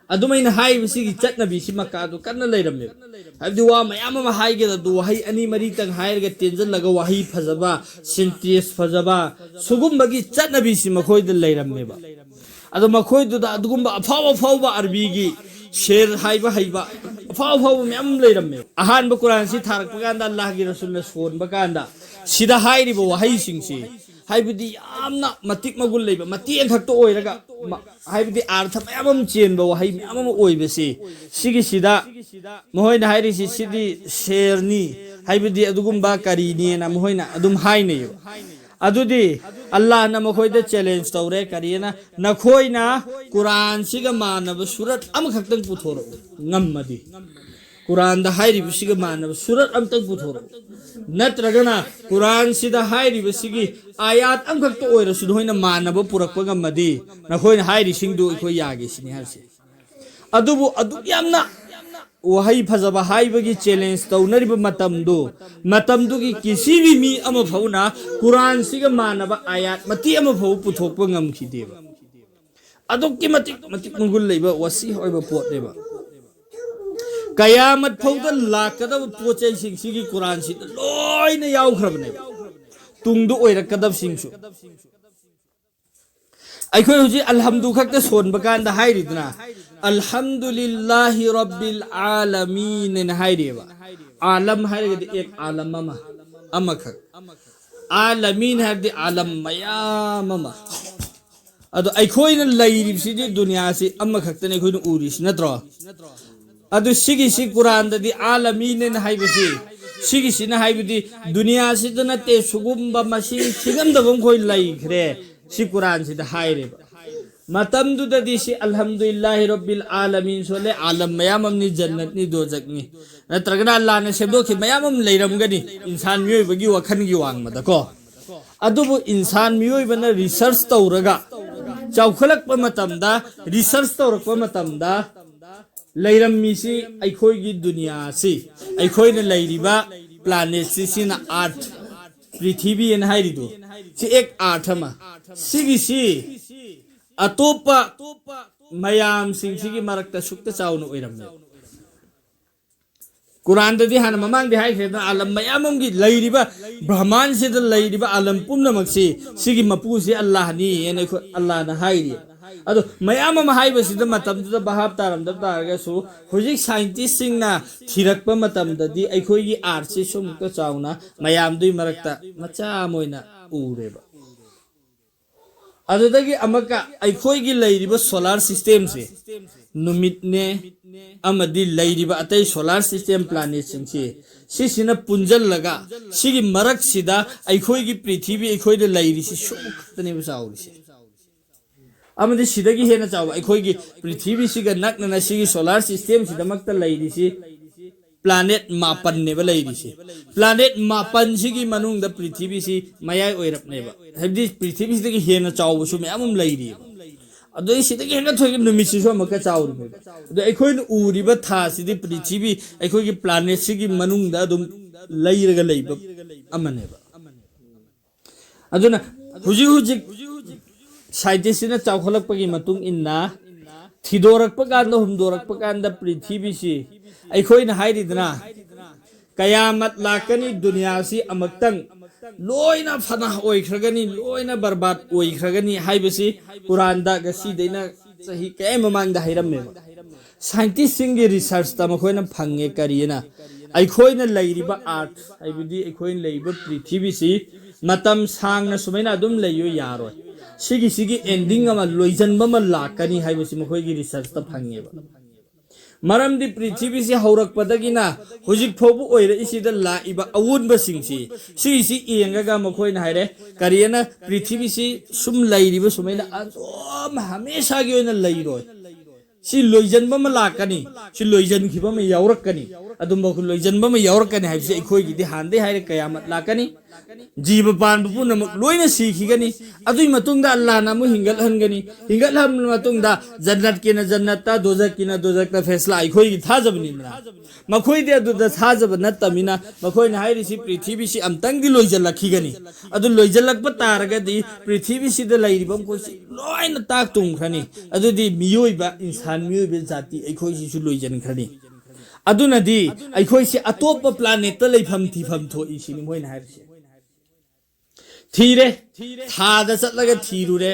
ꯑꯗꯨꯃꯥꯏꯅ ꯍꯥꯏꯕꯁꯤꯒꯤ ꯆꯠꯅꯕꯤꯁꯤ ꯃꯛꯀꯥꯗꯣ ꯀꯟꯅ ꯂꯩꯔꯝꯃꯦꯕ꯫ ꯍꯥꯏꯕꯗꯤ, ꯋꯥ ꯃꯌꯥꯝ ꯑꯃ ꯍꯥꯏꯒꯗꯕꯗꯣ ꯋꯥꯍꯩ ꯑꯅꯤ ꯃꯔꯤꯇꯪ ꯍꯥꯏꯔꯒ ꯇꯦꯟꯖꯜꯂꯒ ꯋꯥꯍꯩ ꯐꯖꯕ, ꯁꯦꯟꯇꯦꯟꯁ ꯐꯖꯕ, ꯁꯨꯒꯨꯝꯕꯒꯤ ꯆꯠꯅꯕꯤꯁꯤ ꯃꯈꯣꯏꯗ ꯂꯩꯔꯝꯃꯦꯕ꯫ ꯑꯗꯣ ꯃꯈꯣꯏꯗꯨꯗ ꯑꯗꯨꯒꯨꯝꯕ ꯑꯐꯥꯎ ꯑꯐꯥꯎꯕ ꯑꯔꯕꯤꯒꯤ ꯁꯦꯔ ꯍꯥꯏꯕ ꯍꯩꯕ ꯑꯐꯥꯎ ꯑꯐꯥꯎꯕ ꯃꯌꯥꯝ ꯑꯃ ꯂꯩꯔꯝꯃꯦꯕ꯫ ꯑꯍꯥꯟꯕ ꯀꯨꯔꯥꯟꯁꯤ ꯊꯥꯔꯛꯄ ꯀꯥꯟꯗ, ꯑꯜꯂꯥꯍꯒꯤ ꯔꯁꯨꯜꯅ ꯁꯣꯟꯕ ꯀꯥꯟꯗ, ꯁꯤꯗ ꯍꯥꯏꯔꯤꯕ ꯋꯥꯍꯩꯁꯤꯡꯁꯤ, ꯍꯥꯏꯕꯗꯤ ꯌꯥꯝꯅ ꯃꯇꯤꯛ ꯃꯒꯨꯟ ꯂꯩꯕ, ꯃꯇꯦꯛ ꯑꯃꯈꯛꯇ ꯑꯣꯏꯔꯒ, ꯃ-, ꯍꯥꯏꯕꯗꯤ ꯑꯥꯔꯊ ꯃꯌꯥꯝ ꯑꯃ ꯆꯦꯟꯕ ꯋꯥꯍꯩ ꯃꯌꯥꯝ ꯑꯃ ꯑꯣꯏꯕꯁꯤ, ꯁꯤꯒꯤꯁꯤꯗ ꯃꯈꯣꯏꯅ ꯍꯥꯏꯔꯤꯁꯤ, "ꯁꯤꯗꯤ ꯁꯦꯔꯅꯤ", ꯍꯥꯏꯕꯗꯤ ꯑꯗꯨꯒꯨꯝꯕ ꯀꯔꯤꯅꯦꯅ ꯃꯈꯣꯏꯅ ꯑꯗꯨꯝ ꯍꯥꯏꯅꯩꯌꯦꯕ꯫ ꯑꯗꯨꯗꯤ ꯑꯜꯂꯥꯍꯅ ꯃꯈꯣꯏꯗ ꯆꯦꯂꯦꯟꯖ ꯇꯧꯔꯦ, ꯀꯔꯤꯅ? "ꯅꯈꯣꯏꯅ ꯀꯨꯔꯥꯟꯁꯤꯒ ꯃꯥꯟꯅꯕ ꯁꯨꯔꯠ ꯑꯃꯈꯛꯇꯪ ꯄꯨꯊꯣꯔꯛꯎ, ꯉꯝꯃꯗꯤ"꯫ ꯀꯨꯔꯥꯟꯗ ꯍꯥꯏꯔꯤꯕꯁꯤꯒ ꯃꯥꯟꯅꯕ ꯁꯨꯔꯠ ꯑꯝꯇꯪ ꯄꯨꯊꯣꯔꯛꯎ, ꯅꯠꯇ꯭ꯔꯒꯅ ꯀꯨꯔꯥꯟꯁꯤꯗ ꯍꯥꯏꯔꯤꯕꯁꯤꯒꯤ ꯑꯥꯌꯥꯠ ꯑꯃꯈꯛꯇ ꯑꯣꯏꯔꯁꯨ ꯅꯈꯣꯏꯅ ꯃꯥꯟꯅꯕ ꯄꯨꯔꯛꯄ ꯉꯝꯃꯗꯤ ꯅꯈꯣꯏꯅ ꯍꯥꯏꯔꯤꯁꯤꯡꯗꯨ ꯑꯩꯈꯣꯏ ꯌꯥꯒꯦ ꯁꯤꯅꯤ ꯍꯥꯏꯔꯤꯁꯦ꯫ ꯑꯗꯨꯕꯨ ꯑꯗꯨꯛ ꯌꯥꯝꯅ ꯋꯥꯍꯩ ꯐꯖꯕ ꯍꯥꯏꯕꯒꯤ ꯆꯦꯂꯦꯟꯖ ꯇꯧꯅꯔꯤꯕ ꯃꯇꯝꯗꯨ, ꯃꯇꯝꯗꯨꯒꯤ ꯀꯤꯁꯤꯕꯤ ꯃꯤ ꯑꯃ ꯐꯥꯎꯅ ꯀꯨꯔꯥꯟꯁꯤꯒ ꯃꯥꯟꯅꯕ ꯑꯥꯌꯥꯠ ꯃꯇꯦꯛ ꯑꯃ ꯐꯥꯎ ꯄꯨꯊꯣꯛꯄ ꯉꯝꯈꯤꯗꯦꯕ꯫ ꯑꯗꯨꯛꯀꯤ ꯃꯇꯤꯛ ꯃꯇꯤꯛ ꯃꯒꯨꯟ ꯂꯩꯕ ꯋꯥꯁꯤ ꯑꯣꯏꯕ ꯄꯣꯠꯅꯦꯕ꯫ ꯀꯌꯥꯃꯠ ꯐꯥꯎꯗ ꯂꯥꯛꯀꯗꯕ ꯄꯣꯠ ꯆꯩꯁꯤꯡꯁꯤꯒꯤ ꯀꯨꯔꯥꯟꯁꯤꯗ ꯂꯣꯏꯅ ꯌꯥꯎꯈ꯭ꯔꯕꯅꯦꯕ, ꯇꯨꯡꯗ ꯑꯣꯏꯔꯛꯀꯗꯕꯁꯤꯡꯁꯨ꯫ ꯑꯩꯈꯣꯏ ꯍꯧꯖꯤꯛ ꯑꯜꯍꯝꯗꯨ ꯈꯛꯇ ꯁꯣꯟꯕ ꯀꯥꯟꯗ ꯍꯥꯏꯔꯤꯗꯅ, "ꯑꯜꯍꯝꯗꯨꯂꯤꯜꯂꯥꯍꯤ ꯔꯕꯤꯜ ꯑꯥꯂꯃꯤꯟ" ꯍꯥꯏꯅ ꯍꯥꯏꯔꯤꯑꯕ꯫ ꯑꯥꯂꯝ ꯍꯥꯏꯔꯒꯗꯤ ꯑꯦꯛ ꯑꯥꯂꯝ ꯑꯃ, ꯑꯃꯈꯛ꯫ ꯑꯥꯂꯃꯤꯟ ꯍꯥꯏꯕꯗꯤ ꯑꯥꯂꯝ ꯃꯌꯥꯝ ꯑꯃ꯫ ꯑꯗꯣ ꯑꯩꯈꯣꯏꯅ ꯂꯩꯔꯤꯕꯁꯤꯗꯤ ꯗꯨꯅꯤꯌꯥꯁꯤ ꯑꯃꯈꯛꯇꯅꯤ ꯑꯩꯈꯣꯏꯅ ꯎꯔꯤꯁꯤ, ꯅꯠꯇ꯭ꯔꯣ? ꯑꯗꯨ ꯁꯤꯒꯤꯁꯤ ꯀꯨꯔꯥꯟꯗꯗꯤ ꯑꯥꯂꯃꯤꯟ ꯍꯥꯏꯕꯁꯤ, ꯁꯤꯒꯤꯁꯤꯅ ꯍꯥꯏꯕꯗꯤ ꯗꯨꯅꯤꯌꯥꯁꯤꯗ ꯅꯠꯇꯦ, ꯁꯤꯒꯨꯝꯕ ꯃꯁꯤꯡ ꯊꯤꯉꯝꯗꯕ ꯃꯈꯣꯏ ꯂꯩꯈ꯭ꯔꯦ, ꯁꯤ ꯀꯨꯔꯥꯟꯁꯤꯗ ꯍꯥꯏꯔꯦꯕ꯫ ꯃꯇꯝꯗꯨꯗꯗꯤ ꯁꯤ ꯑꯜꯍꯝꯗꯨꯂꯤꯜꯂꯥꯍꯤ ꯔꯕꯤꯜ ꯑꯥꯂꯃꯤꯟ ꯁꯣꯜꯂꯦ, ꯑꯥꯂꯝ ꯃꯌꯥꯝ ꯑꯃꯅꯤ, ꯖꯟꯅꯠꯅꯤ, ꯗꯣꯖꯛꯅꯤ, ꯅꯠꯇ꯭ꯔꯒꯅ ꯑꯜꯂꯥꯅ ꯁꯦꯝꯗꯣꯛꯈꯤ ꯃꯌꯥꯝ ꯑꯃ ꯂꯩꯔꯝꯒꯅꯤ, ꯏꯟꯁꯥꯟ ꯃꯤꯑꯣꯏꯕꯒꯤ ꯋꯥꯈꯜꯒꯤ ꯋꯥꯡꯃꯗꯀꯣ꯫ ꯑꯗꯨꯕꯨ ꯏꯟꯁꯥꯟ ꯃꯤꯑꯣꯏꯕꯅ ꯔꯤꯁꯔꯁ ꯇꯧꯔꯒ ꯆꯥꯎꯈꯠꯂꯛꯄ ꯃꯇꯝꯗ, ꯔꯤꯁꯔꯁ ꯇꯧꯔꯛꯄ ꯃꯇꯝꯗ ꯂꯩꯔꯝꯃꯤꯁꯤ ꯑꯩꯈꯣꯏꯒꯤ ꯗꯨꯅꯤꯌꯥꯁꯤ, ꯑꯩꯈꯣꯏꯅ ꯂꯩꯔꯤꯕ ꯄ꯭ꯂꯥꯅꯦꯠꯁꯤ, ꯁꯤꯅ ꯑꯥꯔꯊ, ꯄ꯭ꯔꯤꯊꯤꯕꯤ ꯍꯥꯏꯅ ꯍꯥꯏꯔꯤꯗꯨ, ꯁꯤ ꯑꯦꯛ ꯑꯥꯔꯊ ꯑꯃ, ꯁꯤꯒꯤꯁꯤ ꯑꯇꯣꯞꯄ ꯃꯌꯥꯝꯁꯤꯡꯁꯤꯒꯤ ꯃꯔꯛꯇ ꯁꯨꯛꯇ ꯆꯥꯎꯅ ꯑꯣꯏꯔꯝꯃꯦ꯫ ꯀꯨꯔꯥꯟꯗꯗꯤ ꯍꯥꯟꯅ ꯃꯃꯥꯡꯗꯤ ꯍꯥꯏꯈ꯭ꯔꯦꯗꯅ, ꯑꯥꯂꯝ ꯃꯌꯥꯝ ꯑꯃꯒꯤ ꯂꯩꯔꯤꯕ ꯕ꯭ꯔꯍꯃꯥꯟꯁꯤꯗ ꯂꯩꯔꯤꯕ ꯑꯥꯂꯝ ꯄꯨꯝꯅꯃꯛꯁꯤ ꯁꯤꯒꯤ ꯃꯄꯨꯁꯤ ꯑꯜꯂꯥꯍꯅꯤ ꯍꯥꯏꯅ ꯑꯩꯈꯣꯏ ꯑꯜꯂꯥꯍꯅ ꯍꯥꯏꯔꯤ꯫ ꯑꯗꯣ ꯃꯌꯥꯝ ꯑꯃ ꯍꯥꯏꯕꯁꯤꯗ ꯃꯇꯝꯗꯨꯗ ꯚꯥꯞ ꯇꯥꯔꯝꯗꯕ ꯇꯥꯔꯒꯁꯨ, ꯍꯧꯖꯤꯛ ꯁꯥꯏꯟꯇꯤꯁꯁꯤꯡꯅ ꯊꯤꯔꯛꯄ ꯃꯇꯝꯗꯗꯤ ꯑꯩꯈꯣꯏꯒꯤ ꯑꯥꯔꯠꯁꯤ ꯁꯨꯃꯨꯛꯇ ꯆꯥꯎꯅ ꯃꯌꯥꯝꯗꯨꯒꯤ ꯃꯔꯛꯇ ꯃꯆꯥ ꯑꯃ ꯑꯣꯏꯅ ꯎꯔꯦꯕ꯫ ꯑꯗꯨꯗꯒꯤ ꯑꯃꯨꯛꯀ ꯑꯩꯈꯣꯏꯒꯤ ꯂꯩꯔꯤꯕ ꯁꯣꯂꯥꯔ ꯁꯤꯁꯇꯦꯝꯁꯦ, ꯅꯨꯃꯤꯠꯅꯦ ꯑꯃꯗꯤ ꯂꯩꯔꯤꯕ ꯑꯇꯩ ꯁꯣꯂꯥꯔ ꯁꯤꯁꯇꯦꯝ ꯄ꯭ꯂꯥꯅꯦꯠꯁꯤꯡꯁꯤ, ꯁꯤꯁꯤꯅ ꯄꯨꯟꯁꯤꯜꯂꯒ ꯁꯤꯒꯤ ꯃꯔꯛꯁꯤꯗ ꯑꯩꯈꯣꯏꯒꯤ ꯄ꯭ꯔꯤꯊꯤꯕꯤ, ꯑꯩꯈꯣꯏꯗ ꯂꯩꯔꯤꯁꯤ ꯁꯨꯝ ꯈꯛꯇꯅꯦꯕ ꯆꯥꯎꯔꯤꯁꯦ꯫ ꯑꯃꯗꯤ ꯁꯤꯗꯒꯤ ꯍꯦꯟꯅ ꯆꯥꯎꯕ, ꯑꯩꯈꯣꯏꯒꯤ ꯄ꯭ꯔꯤꯊꯤꯕꯤꯁꯤꯒ ꯅꯛꯅꯅ ꯁꯤꯒꯤ ꯁꯣꯂꯥꯔ ꯁꯤꯁꯇꯦꯝꯁꯤꯗꯃꯛꯇ ꯂꯩꯔꯤꯁꯤ ꯄ꯭ꯂꯥꯅꯦꯠ ꯃꯥꯄꯟꯅꯦꯕ ꯂꯩꯔꯤꯁꯦ꯫ ꯄ꯭ꯂꯥꯅꯦꯠ ꯃꯥꯄꯟꯁꯤꯒꯤ ꯃꯅꯨꯡꯗ ꯄ꯭ꯔꯤꯊꯤꯕꯤꯁꯤ ꯃꯌꯥꯏ ꯑꯣꯏꯔꯞꯅꯦꯕ꯫ ꯍꯥꯏꯕꯗꯤ ꯄ꯭ꯔꯤꯊꯤꯕꯤꯁꯤꯗꯒꯤ ꯍꯦꯟꯅ ꯆꯥꯎꯕꯁꯨ ꯃꯌꯥꯝ ꯑꯃ ꯂꯩꯔꯤꯑꯕ꯫ ꯑꯗꯣ ꯑꯩ ꯁꯤꯗꯒꯤ ꯍꯦꯟꯅ ꯊꯣꯏꯒꯤ ꯅꯨꯃꯤꯠꯁꯤꯁꯨ ꯑꯃꯨꯛꯀ ꯆꯥꯎꯔꯤꯕꯅꯦꯕ꯫ ꯑꯗꯣ ꯑꯩꯈꯣꯏꯅ ꯎꯔꯤꯕ ꯊꯥꯁꯤꯗꯤ ꯄ꯭ꯔꯤꯊꯤꯕꯤ, ꯑꯩꯈꯣꯏꯒꯤ ꯄ꯭ꯂꯥꯅꯦꯠꯁꯤꯒꯤ ꯃꯅꯨꯡꯗ ꯑꯗꯨꯝ ꯂꯩꯔꯒ ꯂꯩꯕ ꯑꯃꯅꯦꯕ꯫ ꯑꯗꯨꯅ ꯍꯧꯖꯤꯛ ꯍꯧꯖꯤꯛ ꯁꯥꯏꯟꯇꯤꯁꯁꯤꯅ ꯆꯥꯎꯈꯠꯂꯛꯄꯒꯤ ꯃꯇꯨꯡ ꯏꯟꯅ ꯊꯤꯗꯣꯔꯛꯄ ꯀꯥꯟꯗ, ꯍꯨꯝꯗꯣꯔꯛꯄ ꯀꯥꯟꯗ ꯄ꯭ꯔꯤꯊꯤꯕꯤꯁꯤ ꯑꯩꯈꯣꯏꯅ ꯍꯥꯏꯔꯤꯗꯅ ꯀꯌꯥꯃꯠ ꯂꯥꯛꯀꯅꯤ, ꯗꯨꯅꯤꯌꯥꯁꯤ ꯑꯃꯨꯛꯇꯪ ꯂꯣꯏꯅ ꯐꯅꯥ ꯑꯣꯏꯈ꯭ꯔꯒꯅꯤ, ꯂꯣꯏꯅ ꯕꯔꯕꯥꯗ ꯑꯣꯏꯈ꯭ꯔꯒꯅꯤ ꯍꯥꯏꯕꯁꯤ ꯀꯨꯔꯥꯟꯗ ꯉꯁꯤꯗꯩꯅ ꯆꯍꯤ ꯀꯌꯥ ꯃꯃꯥꯡꯗ ꯍꯥꯏꯔꯝꯃꯦꯕ꯫ ꯁꯥꯏꯟꯇꯤꯁꯁꯤꯡꯒꯤ ꯔꯤꯁꯔꯁꯇ ꯃꯈꯣꯏꯅ ꯐꯪꯉꯦ ꯀꯔꯤꯅ, ꯑꯩꯈꯣꯏꯅ ꯂꯩꯔꯤꯕ ꯑꯥꯔꯊ, ꯍꯥꯏꯕꯗꯤ ꯑꯩꯈꯣꯏꯅ ꯂꯩꯔꯤꯕ ꯄ꯭ꯔꯤꯊꯤꯕꯤꯁꯤ ꯃꯇꯝ ꯁꯥꯡꯅ ꯁꯨꯃꯥꯏꯅ ꯑꯗꯨꯝ ꯂꯩꯌꯨ ꯌꯥꯔꯣꯏ꯫ ꯁꯤꯒꯤ, ꯁꯤꯒꯤ ꯑꯦꯟꯗꯤꯡ ꯑꯃ, ꯂꯣꯏꯁꯤꯟꯕ ꯑꯃ ꯂꯥꯛꯀꯅꯤ ꯍꯥꯏꯕꯁꯤ ꯃꯈꯣꯏꯒꯤ ꯔꯤꯁꯔꯁꯇ ꯐꯪꯉꯦꯕ꯫ ꯃꯔꯝꯗꯤ ꯄ꯭ꯔꯤꯊꯤꯕꯤꯁꯤ ꯍꯧꯔꯛꯄꯗꯒꯤꯅ ꯍꯧꯖꯤꯛ ꯐꯥꯎꯕ ꯑꯣꯏꯔꯛꯏꯁꯤꯗ ꯂꯥꯛꯏꯕ ꯑꯑꯣꯟꯕꯁꯤꯡꯁꯤ, ꯁꯤꯒꯤꯁꯤ ꯌꯦꯡꯉꯒ ꯃꯈꯣꯏꯅ ꯍꯥꯏꯔꯦ, ꯀꯔꯤꯅ ꯄ꯭ꯔꯤꯊꯤꯕꯤꯁꯤ ꯁꯨꯝ ꯂꯩꯔꯤꯕ ꯁꯨꯃꯥꯏꯅ ꯑꯗꯨꯝ ꯍꯃꯦꯁꯥꯒꯤ ꯑꯣꯏꯅ ꯂꯩꯔꯣꯏ꯫ ꯁꯤ ꯂꯣꯏꯁꯤꯟꯕ ꯑꯃ ꯂꯥꯛꯀꯅꯤ, ꯁꯤ ꯂꯣꯏꯁꯤꯟꯈꯤꯕ ꯑꯃ ꯌꯥꯎꯔꯛꯀꯅꯤ꯫ ꯑꯗꯨꯝꯕ ꯂꯣꯏꯁꯤꯟꯕ ꯑꯃ ꯌꯥꯎꯔꯛꯀꯅꯤ ꯍꯥꯏꯕꯁꯤ ꯑꯩꯈꯣꯏꯒꯤꯗꯤ ꯍꯥꯟꯅꯗꯩ ꯍꯥꯏꯔꯦ, ꯀꯌꯥꯃꯠ ꯂꯥꯛꯀꯅꯤ꯫ ꯖꯤꯕ ꯄꯥꯟꯕ ꯄꯨꯝꯅꯃꯛ ꯂꯣꯏꯅ ꯁꯤꯈꯤꯒꯅꯤ꯫ ꯑꯗꯨꯒꯤ ꯃꯇꯨꯡꯗ ꯑꯜꯂꯥꯅ ꯑꯃꯨꯛ ꯍꯤꯡꯒꯠꯍꯟꯒꯅꯤ꯫ ꯍꯤꯡꯒꯠꯍꯟꯕ ꯃꯇꯨꯡꯗ ꯖꯟꯅꯠꯀꯤꯅ ꯖꯟꯅꯠꯇ, ꯗꯣꯖꯛꯀꯤꯅ ꯗꯣꯖꯛꯇ ꯐꯦꯁꯂꯥ ꯑꯩꯈꯣꯏꯒꯤ ꯊꯥꯖꯕꯅꯤꯗꯅ꯫ ꯃꯈꯣꯏꯗꯤ ꯑꯗꯨꯗ ꯊꯥꯖꯕ ꯅꯠꯇꯕꯅꯤꯅ ꯃꯈꯣꯏꯅ ꯍꯥꯏꯔꯤꯁꯤ ꯄ꯭ꯔꯤꯊꯤꯕꯤꯁꯤ ꯑꯝꯇꯪꯗꯤ ꯂꯣꯏꯁꯤꯜꯂꯛꯈꯤꯒꯅꯤ꯫ ꯑꯗꯨ ꯂꯣꯏꯁꯤꯜꯂꯛꯄ ꯇꯥꯔꯒꯗꯤ ꯄ꯭ꯔꯤꯊꯤꯕꯤꯁꯤꯗ ꯂꯩꯔꯤꯕ ꯃꯈꯣꯏꯁꯤ ꯂꯣꯏꯅ ꯇꯥꯛ ꯇꯨꯝꯈ꯭ꯔꯅꯤ꯫ ꯑꯗꯨꯗꯤ ꯃꯤꯑꯣꯏꯕ, ꯏꯟꯁꯥꯟ ꯃꯤꯑꯣꯏꯕ ꯖꯥꯇꯤ ꯑꯩꯈꯣꯏꯁꯤꯁꯨ ꯂꯣꯏꯁꯤꯟꯈ꯭ꯔꯅꯤ꯫ ꯑꯗꯨꯅꯗꯤ ꯑꯩꯈꯣꯏꯁꯤ ꯑꯇꯣꯞꯄ ꯄ꯭ꯂꯥꯅꯦꯠꯇ ꯂꯩꯐꯝ ꯊꯤꯐꯝ ꯊꯣꯛꯏ ꯁꯤꯅꯤ ꯃꯣꯏꯅ ꯍꯥꯏꯔꯤꯁꯦ꯫ ꯊꯤꯔꯦ, ꯊꯥꯗ ꯆꯠꯂꯒ ꯊꯤꯔꯨꯔꯦ꯫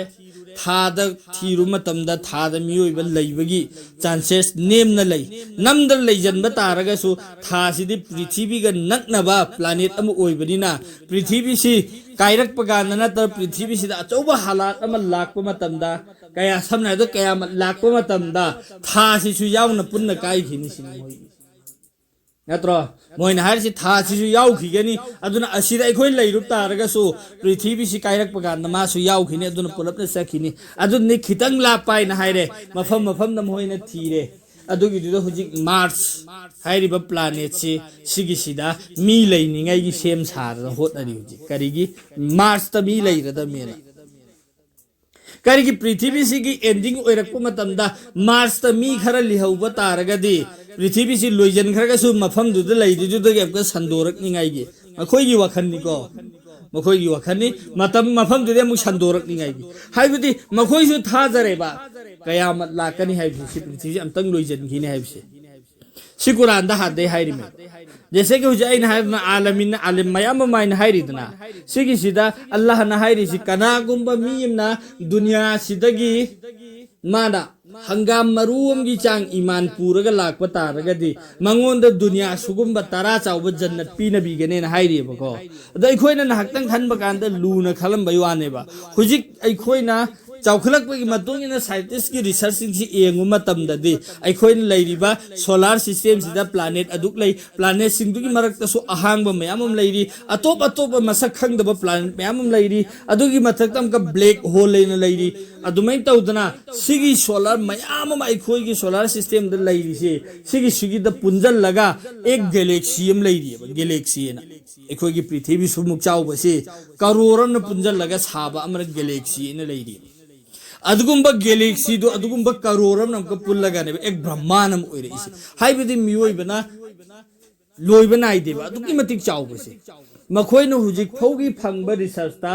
ꯊꯥꯗ ꯊꯤꯔꯨ ꯃꯇꯝꯗ ꯊꯥꯗ ꯃꯤꯑꯣꯏꯕ ꯂꯩꯕꯒꯤ ꯆꯥꯟꯁꯦꯁ ꯅꯦꯝꯅ ꯂꯩ꯫ ꯅꯝꯗꯅ ꯂꯩꯁꯤꯟꯕ ꯇꯥꯔꯒꯁꯨ ꯊꯥꯁꯤꯗꯤ ꯄ꯭ꯔꯤꯊꯤꯕꯤꯒ ꯅꯛꯅꯕ ꯄ꯭ꯂꯥꯅꯦꯠ ꯑꯃ ꯑꯣꯏꯕꯅꯤꯅ ꯄ꯭ꯔꯤꯊꯤꯕꯤꯁꯤ ꯀꯥꯏꯔꯛꯄ ꯀꯥꯟꯗ ꯅꯠꯇ꯭ꯔꯒ ꯄ꯭ꯔꯤꯊꯤꯕꯤꯁꯤꯗ ꯑꯆꯧꯕ ꯍꯥꯂꯥꯠ ꯑꯃ ꯂꯥꯛꯄ ꯃꯇꯝꯗ, ꯀꯌꯥ ꯁꯝꯅ ꯍꯥꯏꯔꯕꯗ ꯀꯌꯥꯃꯠ ꯂꯥꯛꯄ ꯃꯇꯝꯗ ꯊꯥꯁꯤꯁꯨ ꯌꯥꯎꯅ ꯄꯨꯟꯅ ꯀꯥꯏꯈꯤꯅꯤ ꯁꯤꯅꯤ ꯃꯣꯏꯒꯤ꯫ ꯅꯠꯇ꯭ꯔꯣ? ꯃꯣꯏꯅ ꯍꯥꯏꯔꯤꯁꯤ ꯊꯥꯁꯤꯁꯨ ꯌꯥꯎꯈꯤꯒꯅꯤ꯫ ꯑꯗꯨꯅ ꯑꯁꯤꯗ ꯑꯩꯈꯣꯏ ꯂꯩꯔꯨ ꯇꯥꯔꯒꯁꯨ ꯄ꯭ꯔꯤꯊꯤꯕꯤꯁꯤ ꯀꯥꯏꯔꯛꯄ ꯀꯥꯟꯗ ꯃꯥꯁꯨ ꯌꯥꯎꯈꯤꯅꯤ꯫ ꯑꯗꯨꯅ ꯄꯨꯂꯞꯅ ꯆꯠꯈꯤꯅꯤ꯫ ꯑꯗꯨꯅꯤ ꯈꯤꯇꯪ ꯂꯥꯞꯄ ꯍꯥꯏꯅ ꯍꯥꯏꯔꯦ꯫ ꯃꯐꯝ ꯃꯐꯝꯗ ꯃꯈꯣꯏꯅ ꯊꯤꯔꯦ꯫ ꯑꯗꯨꯒꯤꯗꯨꯗ ꯍꯧꯖꯤꯛ ꯃꯥꯔꯁ ꯍꯥꯏꯔꯤꯕ ꯄ꯭ꯂꯥꯅꯦꯠꯁꯤ, ꯁꯤꯒꯤꯁꯤꯗ ꯃꯤ ꯂꯩꯅꯤꯡꯉꯥꯏꯒꯤ ꯁꯦꯝ ꯁꯥꯗꯅ ꯍꯣꯠꯅꯔꯤ꯫ ꯍꯧꯖꯤꯛ ꯀꯔꯤꯒꯤ? ꯃꯥꯔꯁꯇ ꯃꯤ ꯂꯩꯔꯗꯃꯦꯅ꯫ ꯀꯔꯤꯒꯤ? ꯄ꯭ꯔꯤꯊꯤꯕꯤꯁꯤꯒꯤ ꯑꯦꯟꯗꯤꯡ ꯑꯣꯏꯔꯛꯄ ꯃꯇꯝꯗ ꯃꯥꯔꯁꯇ ꯃꯤ ꯈꯔ ꯂꯤꯍꯧꯕ ꯇꯥꯔꯒꯗꯤ, ꯄ꯭ꯔꯤꯊꯤꯕꯤꯁꯤ ꯂꯣꯏꯁꯤꯟꯈ꯭ꯔꯒꯁꯨ ꯃꯐꯝꯗꯨꯗ ꯂꯩꯔꯤꯗꯨꯗꯒꯤ ꯑꯃꯨꯛꯀ ꯁꯟꯗꯣꯔꯛꯅꯤꯡꯉꯥꯏꯒꯤ ꯃꯈꯣꯏꯒꯤ ꯋꯥꯈꯜꯅꯤꯀꯣ꯫ ꯃꯈꯣꯏꯒꯤ ꯋꯥꯈꯜꯅꯤ꯫ ꯃꯇꯝ, ꯃꯐꯝꯗꯨꯗꯤ ꯑꯃꯨꯛ ꯁꯟꯗꯣꯔꯛꯅꯤꯡꯉꯥꯏꯒꯤ꯫ ꯍꯥꯏꯕꯗꯤ ꯃꯈꯣꯏꯁꯨ ꯊꯥꯖꯔꯦꯕ, ꯀꯌꯥꯃꯠ ꯂꯥꯛꯀꯅꯤ ꯍꯥꯏꯕꯁꯤ, ꯁꯤ ꯄ꯭ꯔꯤꯊꯤꯕꯤꯁꯤ ꯑꯝꯇꯪ ꯂꯣꯏꯁꯤꯟꯈꯤꯅꯤ ꯍꯥꯏꯕꯁꯦ꯫ ꯁꯤ ꯀꯨꯔꯥꯟꯗ ꯍꯥꯟꯗꯩ ꯍꯥꯏꯔꯤꯃꯦ꯫ ꯖꯦꯁꯦ ꯀꯤ ꯍꯧꯖꯤꯛ ꯑꯩꯅ ꯍꯥꯏꯗꯅ, ꯑꯥꯂꯃꯤꯟ, ꯑꯥꯂꯤꯝ ꯃꯌꯥꯝ ꯑꯃ ꯍꯥꯏꯅ ꯍꯥꯏꯔꯤꯗꯅ, ꯁꯤꯒꯤꯁꯤꯗ ꯑꯜꯂꯥꯍꯅ ꯍꯥꯏꯔꯤꯁꯤ, ꯀꯅꯥꯒꯨꯝꯕ ꯃꯤ ꯑꯃꯅ ꯗꯨꯅꯤꯌꯥꯁꯤꯗꯒꯤ ꯃꯥꯅ ꯍꯪꯒꯥꯝ ꯃꯔꯨ ꯑꯃꯒꯤ ꯆꯥꯡ ꯏꯃꯥꯟ ꯄꯨꯔꯒ ꯂꯥꯛꯄ ꯇꯥꯔꯒꯗꯤ, ꯃꯉꯣꯟꯗ ꯗꯨꯅꯤꯌꯥ ꯁꯨꯒꯨꯝꯕ ꯇꯔꯥ ꯆꯥꯎꯕ ꯖꯟꯅꯠ ꯄꯤꯅꯕꯤꯒꯅꯦꯅ ꯍꯥꯏꯔꯤꯑꯕꯀꯣ꯫ ꯑꯗꯣ ꯑꯩꯈꯣꯏꯅ ꯉꯥꯏꯍꯥꯛꯇꯪ ꯈꯟꯕ ꯀꯥꯟꯗ ꯂꯨꯅ ꯈꯜꯂꯝꯕꯩ ꯋꯥꯅꯦꯕ꯫ ꯍꯧꯖꯤꯛ ꯑꯩꯈꯣꯏꯅ ꯆꯥꯎꯈꯠꯂꯛꯄꯒꯤ ꯃꯇꯨꯡ ꯏꯟꯅ ꯁꯥꯏꯟꯇꯤꯁꯀꯤ ꯔꯤꯁꯔꯆꯁꯤꯡꯁꯤ ꯌꯦꯡꯕ ꯃꯇꯝꯗꯗꯤ, ꯑꯩꯈꯣꯏꯅ ꯂꯩꯔꯤꯕ ꯁꯣꯂꯥꯔ ꯁꯤꯁꯇꯦꯝꯁꯤꯗ ꯄ꯭ꯂꯥꯅꯦꯠ ꯑꯗꯨꯛ ꯂꯩ, ꯄ꯭ꯂꯥꯅꯦꯠꯁꯤꯡꯗꯨꯒꯤ ꯃꯔꯛꯇꯁꯨ ꯑꯍꯥꯡꯕ ꯃꯌꯥꯝ ꯑꯃ ꯂꯩꯔꯤ, ꯑꯇꯣꯞ ꯑꯇꯣꯞꯄ ꯃꯁꯛ ꯈꯪꯗꯕ ꯄ꯭ꯂꯥꯅꯦꯠ ꯃꯌꯥꯝ ꯑꯃ ꯂꯩꯔꯤ, ꯑꯗꯨꯒꯤ ꯃꯊꯛꯇ ꯑꯃꯨꯛꯀ ꯕ꯭ꯂꯦꯛ ꯍꯣꯜ ꯂꯩꯅ ꯂꯩꯔꯤ꯫ ꯑꯗꯨꯃꯥꯏꯅ ꯇꯧꯗꯅ ꯁꯤꯒꯤ ꯁꯣꯂꯥꯔ ꯃꯌꯥꯝ ꯑꯃ ꯑꯩꯈꯣꯏꯒꯤ ꯁꯣꯂꯥꯔ ꯁꯤꯁꯇꯦꯝꯗ ꯂꯩꯔꯤꯁꯦ, ꯁꯤꯒꯤ, ꯁꯤꯒꯤꯗ ꯄꯨꯟꯁꯤꯜꯂꯒ ꯑꯦꯛ ꯒꯦꯂꯦꯛꯁꯤ ꯑꯃ ꯂꯩꯔꯤꯑꯕ, ꯒꯦꯂꯦꯛꯁꯤ ꯑꯅ꯫ ꯑꯩꯈꯣꯏꯒꯤ ꯄ꯭ꯔꯤꯊꯤꯕꯤ ꯁꯨꯃꯨꯛ ꯆꯥꯎꯕꯁꯤ ꯀꯔꯣꯔ ꯑꯃꯅ ꯄꯨꯟꯁꯤꯜꯂꯒ ꯁꯥꯕ ꯑꯃꯅ ꯒꯦꯂꯦꯛꯁꯤ ꯑꯅ ꯂꯩꯔꯤ꯫ ꯑꯗꯨꯒꯨꯝꯕ ꯒꯦꯂꯦꯛꯁꯤꯗꯣ, ꯑꯗꯨꯒꯨꯝꯕ ꯀꯔꯣꯔ ꯑꯃꯅ ꯑꯃꯨꯛꯀ ꯄꯨꯜꯂꯒꯅꯦꯕ ꯑꯦꯛ ꯕ꯭ꯔꯍ꯭ꯃꯥꯟ ꯑꯃ ꯑꯣꯏꯔꯛꯏꯁꯦ꯫ ꯍꯥꯏꯕꯗꯤ ꯃꯤꯑꯣꯏꯕꯅ ꯂꯣꯏꯕ ꯅꯥꯏꯗꯦꯕ, ꯑꯗꯨꯛꯀꯤ ꯃꯇꯤꯛ ꯆꯥꯎꯕꯁꯦ꯫ ꯃꯈꯣꯏꯅ ꯍꯧꯖꯤꯛ ꯐꯥꯎꯒꯤ ꯐꯪꯕ ꯔꯤꯁꯔꯆꯇ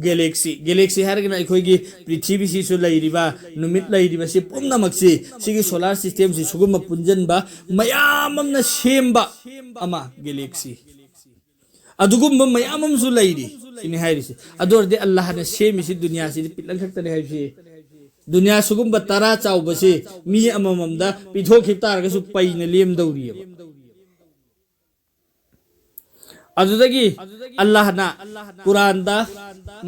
ꯒꯦꯂꯦꯛꯁꯤ, ꯒꯦꯂꯦꯛꯁꯤ ꯍꯥꯏꯔꯒꯅ ꯑꯩꯈꯣꯏꯒꯤ ꯄ꯭ꯔꯤꯊꯤꯕꯤꯁꯤꯁꯨ ꯂꯩꯔꯤꯕ, ꯅꯨꯃꯤꯠ ꯂꯩꯔꯤꯕꯁꯤ ꯄꯨꯝꯅꯃꯛꯁꯤ, ꯁꯤꯒꯤ ꯁꯣꯂꯥꯔ ꯁꯤꯁꯇꯦꯝꯁꯤ ꯁꯤꯒꯨꯝꯕ ꯄꯨꯟꯁꯤꯟꯕ ꯃꯌꯥꯝ ꯑꯃꯅ ꯁꯦꯝꯕ ꯑꯃ ꯒꯦꯂꯦꯛꯁꯤ꯫ ꯑꯗꯨꯒꯨꯝꯕ ꯃꯌꯥꯝ ꯑꯃꯁꯨ ꯂꯩꯔꯤ, ꯁꯤꯅꯤ ꯍꯥꯏꯔꯤꯁꯦ꯫ ꯑꯗꯨ ꯑꯣꯏꯔꯗꯤ ꯑꯜꯂꯥꯍꯅ ꯁꯦꯝꯃꯤꯁꯤ ꯗꯨꯅꯤꯌꯥꯁꯤꯗꯤ ꯄꯤꯛꯂꯝ ꯈꯛꯇꯅꯤ ꯍꯥꯏꯕꯁꯤ꯫ ꯗꯨꯅꯤꯌꯥ ꯁꯤꯒꯨꯝꯕ ꯇꯔꯥ ꯆꯥꯎꯕꯁꯤ ꯃꯤ ꯑꯃꯃꯝꯗ ꯄꯤꯊꯣꯛꯈꯤꯕ ꯇꯥꯔꯒꯁꯨ ꯄꯩꯅ ꯂꯦꯝꯗꯧꯔꯤꯑꯕ꯫ ꯑꯗꯨꯗꯒꯤ ꯑꯜꯂꯥꯍꯅ ꯀꯨꯔꯥꯟꯗ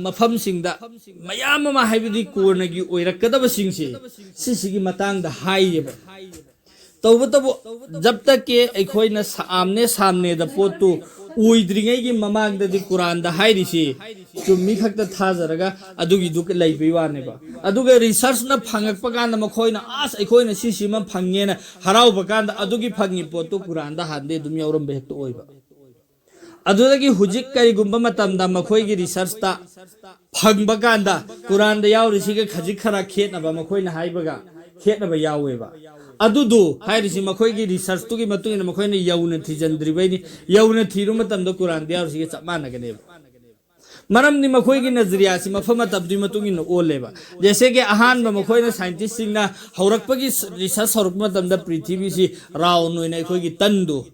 ꯃꯐꯝꯁꯤꯡꯗ ꯃꯌꯥꯝ ꯑꯃ, ꯍꯥꯏꯕꯗꯤ ꯀꯣꯟꯅꯒꯤ ꯑꯣꯏꯔꯛꯀꯗꯕꯁꯤꯡꯁꯦ, ꯁꯤꯁꯤꯒꯤ ꯃꯇꯥꯡꯗ ꯍꯥꯏꯌꯦꯕ꯫ ꯇꯧꯕꯇꯕꯨ ꯖꯕ ꯇꯛ ꯀꯦ ꯑꯩꯈꯣꯏꯅ ꯁꯥꯝꯅꯦ ꯁꯥꯝꯅꯦꯗ ꯄꯣꯠꯇꯨ ꯑꯣꯏꯗ꯭ꯔꯤꯉꯩꯒꯤ ꯃꯃꯥꯡꯗꯗꯤ ꯀꯨꯔꯥꯟꯗ ꯍꯥꯏꯔꯤꯁꯤ, ꯆꯨꯝꯃꯤ ꯈꯛꯇ ꯊꯥꯖꯔꯒ ꯑꯗꯨꯒꯤꯗꯨ ꯂꯩꯕꯩ ꯋꯥꯅꯦꯕ꯫ ꯑꯗꯨꯒ ꯔꯤꯁꯔꯁꯅ ꯐꯪꯉꯛꯄ ꯀꯥꯟꯗ ꯃꯈꯣꯏꯅ, "ꯑꯁ, ꯑꯩꯈꯣꯏꯅ ꯁꯤꯁꯤꯃ ꯐꯪꯉꯦꯅ" ꯍꯔꯥꯎꯕ ꯀꯥꯟꯗ, ꯑꯗꯨꯒꯤ ꯐꯪꯉꯤ ꯄꯣꯠꯇꯨ ꯀꯨꯔꯥꯟꯗ ꯍꯥꯟꯅꯗꯤ ꯑꯗꯨꯝ ꯌꯥꯎꯔꯝꯕ ꯍꯦꯛꯇ ꯑꯣꯏꯕ꯫ ꯑꯗꯨꯗꯒꯤ ꯍꯧꯖꯤꯛ ꯀꯔꯤꯒꯨꯝꯕ ꯃꯇꯝꯗ ꯃꯈꯣꯏꯒꯤ ꯔꯤꯁꯔꯁꯇ ꯐꯪꯕ ꯀꯥꯟꯗ ꯀꯨꯔꯥꯟꯗ ꯌꯥꯎꯔꯤꯁꯤꯒ ꯈꯖꯤꯛ ꯈꯔ ꯈꯦꯠꯅꯕ, ꯃꯈꯣꯏꯅ ꯍꯥꯏꯕꯒ ꯈꯦꯠꯅꯕ ꯌꯥꯎꯋꯦꯕ꯫ ꯑꯗꯨꯗꯨ ꯍꯥꯏꯔꯤꯁꯤ ꯃꯈꯣꯏꯒꯤ ꯔꯤꯁꯔꯁꯇꯨꯒꯤ ꯃꯇꯨꯡ ꯏꯟꯅ ꯃꯈꯣꯏꯅ ꯌꯧꯅ ꯊꯤꯖꯤꯟꯗ꯭ꯔꯤꯕꯩꯅꯤ꯫ ꯌꯧꯅ ꯊꯤꯔꯨ ꯃꯇꯝꯗ ꯀꯨꯔꯥꯟꯗ ꯌꯥꯎꯔꯤꯁꯤꯒ ꯆꯞ ꯃꯥꯟꯅꯒꯅꯦꯕ꯫ ꯃꯔꯝꯗꯤ ꯃꯈꯣꯏꯒꯤ ꯅꯖꯔꯤꯌꯥꯁꯤ ꯃꯐꯝ ꯃꯇꯝꯗꯨꯒꯤ ꯃꯇꯨꯡ ꯏꯟꯅ ꯑꯣꯜꯂꯦꯕ꯫ ꯖꯦꯁꯦ ꯀꯤ ꯑꯍꯥꯟꯕ ꯃꯈꯣꯏꯅ ꯁꯥꯏꯟꯇꯤꯁꯁꯤꯡꯅ ꯍꯧꯔꯛꯄꯒꯤ ꯔꯤꯁꯔꯁ ꯍꯧꯔꯛꯄ ꯃꯇꯝꯗ ꯄ꯭ꯔꯤꯊꯤꯕꯤꯁꯤ ꯔꯥꯎꯟ ꯑꯣꯏꯅ ꯑꯩꯈꯣꯏꯒꯤ ꯇꯟꯗꯣ,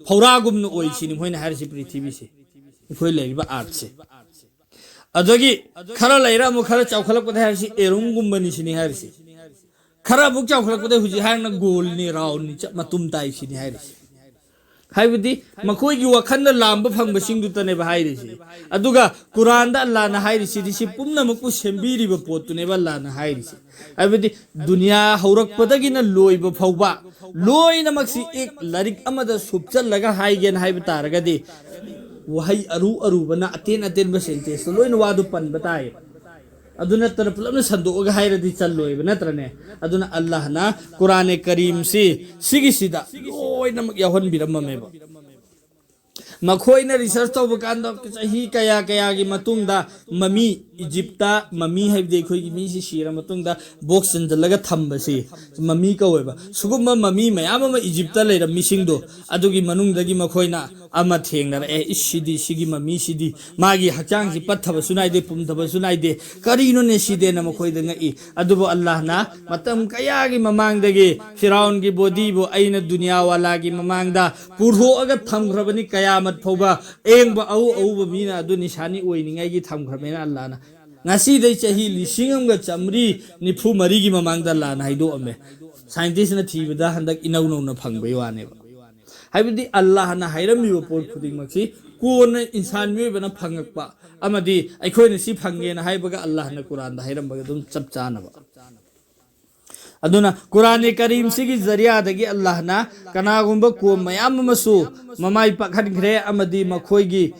ꯐꯧꯔꯥꯒꯨꯝꯅ ꯑꯣꯏ ꯁꯤꯅꯤ ꯃꯈꯣꯏꯅ ꯍꯥꯏꯔꯤꯁꯤ ꯄ꯭ꯔꯤꯊꯤꯕꯤꯁꯤ, ꯑꯩꯈꯣꯏ ꯂꯩꯔꯤꯕ ꯑꯥꯔꯠꯁꯦ꯫ ꯑꯗꯒꯤ ꯈꯔ ꯂꯩꯔ ꯑꯃꯨꯛ ꯈꯔ ꯆꯥꯎꯈꯠꯂꯛꯄꯗ ꯍꯥꯏꯔꯤꯁꯤ ꯑꯦꯔꯨꯝꯒꯨꯝꯕꯅꯤ ꯁꯤꯅꯤ ꯍꯥꯏꯔꯤꯁꯤ꯫ ꯈꯔ ꯑꯃꯨꯛ ꯆꯥꯎꯈꯠꯂꯛꯄꯗ ꯍꯧꯖꯤꯛ ꯍꯥꯏꯔꯒꯅ ꯒꯣꯜꯅꯤ, ꯔꯥꯎꯟꯅꯤ, ꯆꯞ ꯃꯇꯨꯝ ꯇꯥꯏ ꯁꯤꯅꯤ ꯍꯥꯏꯔꯤꯁꯤ꯫ ꯍꯥꯏꯕꯗꯤ ꯃꯈꯣꯏꯒꯤ ꯋꯥꯈꯜꯗ ꯂꯥꯝꯕ ꯐꯪꯕꯁꯤꯡꯗꯨꯇꯅꯦꯕ ꯍꯥꯏꯔꯤꯁꯤ꯫ ꯑꯗꯨꯒ ꯀꯨꯔꯥꯟꯗ ꯑꯜꯂꯥꯅ ꯍꯥꯏꯔꯤꯁꯤꯗꯤ ꯁꯤ ꯄꯨꯝꯅꯃꯛꯄꯨ ꯁꯦꯝꯕꯤꯔꯤꯕ ꯄꯣꯠꯇꯨꯅꯦꯕ ꯑꯜꯂꯥꯅ ꯍꯥꯏꯔꯤꯁꯤ꯫ ꯍꯥꯏꯕꯗꯤ ꯗꯨꯅꯤꯌꯥ ꯍꯧꯔꯛꯄꯗꯒꯤꯅ ꯂꯣꯏꯕ ꯐꯥꯎꯕ ꯂꯣꯏꯅꯃꯛꯁꯤ ꯑꯦꯛ ꯂꯥꯏꯔꯤꯛ ꯑꯃꯗ ꯁꯨꯞꯆꯜꯂꯒ ꯍꯥꯏꯒꯦꯅ ꯍꯥꯏꯕ ꯇꯥꯔꯒꯗꯤ ꯋꯥꯍꯩ ꯑꯔꯨ ꯑꯔꯨꯕꯅ ꯑꯇꯦꯟ ꯑꯇꯦꯟꯕ ꯁꯦꯟꯇꯦꯟꯁꯇ ꯂꯣꯏꯅ ꯋꯥꯗꯨ ꯄꯟꯕ ꯇꯥꯏꯌꯦꯕ꯫ ꯑꯗꯨ ꯅꯠꯇꯅ ꯄꯨꯂꯞꯅ ꯁꯟꯗꯣꯛꯑꯒ ꯍꯥꯏꯔꯗꯤ ꯆꯜꯂꯣꯏꯕ ꯅꯠꯇ꯭ꯔꯅꯦ? ꯑꯗꯨꯅ ꯑꯜꯂꯥꯍꯅ ꯀꯨꯔꯥꯅꯦ ꯀꯔꯤꯝꯁꯤ ꯁꯤꯒꯤꯁꯤꯗ ꯂꯣꯏꯅꯃꯛ ꯌꯥꯎꯍꯟꯕꯤꯔꯝꯃꯃꯦꯕ꯫ ꯃꯈꯣꯏꯅ ꯔꯤꯁꯔꯁ ꯇꯧꯕ ꯀꯥꯟꯗ ꯆꯍꯤ ꯀꯌꯥ ꯀꯌꯥꯒꯤ ꯃꯇꯨꯡꯗ ꯃꯃꯤ, ꯏꯖꯤꯞꯇ ꯃꯃꯤ ꯍꯥꯏꯕꯗꯤ ꯑꯩꯈꯣꯏꯒꯤ ꯃꯤꯁꯤ ꯁꯤꯔ ꯃꯇꯨꯡꯗ ꯕꯣꯛꯁ ꯆꯟꯁꯤꯜꯂꯒ ꯊꯝꯕꯁꯤ ꯃꯃꯤ ꯀꯧꯋꯦꯕ꯫ ꯁꯤꯒꯨꯝꯕ ꯃꯃꯤ ꯃꯌꯥꯝ ꯑꯃ ꯏꯖꯤꯞꯇ ꯂꯩꯔꯝꯃꯤꯁꯤꯡꯗꯣ ꯑꯗꯨꯒꯤ ꯃꯅꯨꯡꯗꯒꯤ ꯃꯈꯣꯏꯅ ꯑꯃ ꯊꯦꯡꯅꯔꯛꯑꯦ, "ꯏꯁ, ꯁꯤꯗꯤ, ꯁꯤꯒꯤ ꯃꯃꯤꯁꯤꯗꯤ ꯃꯥꯒꯤ ꯍꯛꯆꯥꯡꯁꯤ ꯄꯠꯊꯕꯁꯨ ꯅꯥꯏꯗꯦ, ꯄꯨꯝꯊꯕꯁꯨ ꯅꯥꯏꯗꯦ, ꯀꯔꯤꯅꯣꯅꯦ ꯁꯤꯗꯦꯅ?" ꯃꯈꯣꯏꯗ ꯉꯛꯏ꯫ ꯑꯗꯨꯕꯨ ꯑꯜꯂꯥꯍꯅ ꯃꯇꯝ ꯀꯌꯥꯒꯤ ꯃꯃꯥꯡꯗꯒꯤ ꯐꯤꯔꯥꯎꯟꯒꯤ ꯕꯣꯗꯤꯕꯨ ꯑꯩꯅ ꯗꯨꯅꯤꯌꯥ ꯋꯥꯂꯥꯒꯤ ꯃꯃꯥꯡꯗ ꯄꯨꯊꯣꯛꯑꯒ ꯊꯝꯈ꯭ꯔꯕꯅꯤ, ꯀꯌꯥꯃꯠ ꯐꯥꯎꯕ ꯑꯌꯦꯡꯕ ꯑꯎ ꯑꯎꯕ ꯃꯤꯅ ꯑꯗꯨ ꯅꯤꯁꯥꯅꯤ ꯑꯣꯏꯅꯤꯡꯉꯥꯏꯒꯤ ꯊꯝꯈ꯭ꯔꯕꯅꯤꯅ ꯑꯜꯂꯥꯍꯅ꯫ ꯉꯁꯤꯗꯩ ꯆꯍꯤ ꯂꯤꯁꯤꯡ ꯑꯃꯒ ꯆꯥꯃꯔꯤ ꯅꯤꯐꯨ ꯃꯔꯤꯒꯤ ꯃꯃꯥꯡꯗ ꯑꯜꯂꯥꯍꯅ ꯍꯥꯏꯗꯣꯛꯑꯝꯃꯦ꯫ ꯁꯥꯏꯟꯇꯤꯁꯅ ꯊꯤꯕꯗ ꯍꯟꯗꯛ ꯏꯅꯧ ꯅꯧꯅ ꯐꯪꯕꯩ ꯋꯥꯅꯦꯕ꯫ ꯍꯥꯏꯕꯗꯤ ꯑꯜꯂꯥꯍꯅ ꯍꯥꯏꯔꯝꯃꯤꯕ ꯄꯣꯠ ꯈꯨꯗꯤꯡꯃꯛꯁꯤ ꯀꯣꯟꯅ ꯏꯟꯁꯥꯟ ꯃꯤꯑꯣꯏꯕꯅ ꯐꯪꯉꯛꯄ, ꯑꯃꯗꯤ ꯑꯩꯈꯣꯏꯅ ꯁꯤ ꯐꯪꯒꯦꯅ ꯍꯥꯏꯕꯒ ꯑꯜꯂꯥꯍꯅ ꯀꯨꯔꯥꯟꯗ ꯍꯥꯏꯔꯝꯕꯒ ꯑꯗꯨꯝ ꯆꯞ ꯆꯥꯅꯕ꯫ ꯑꯗꯨꯅ ꯀꯨꯔꯥꯟ ꯀꯔꯤꯝꯁꯤꯒꯤ ꯖꯔꯤꯌꯥꯗꯒꯤ ꯑꯜꯂꯥꯍꯅ ꯀꯅꯥꯒꯨꯝꯕ ꯀꯣꯝ ꯃꯌꯥꯝ ꯑꯃꯁꯨ ꯃꯃꯥꯏ ꯄꯥꯛꯍꯟꯈ꯭ꯔꯦ, ꯑꯃꯗꯤ ꯃꯈꯣꯏꯒꯤ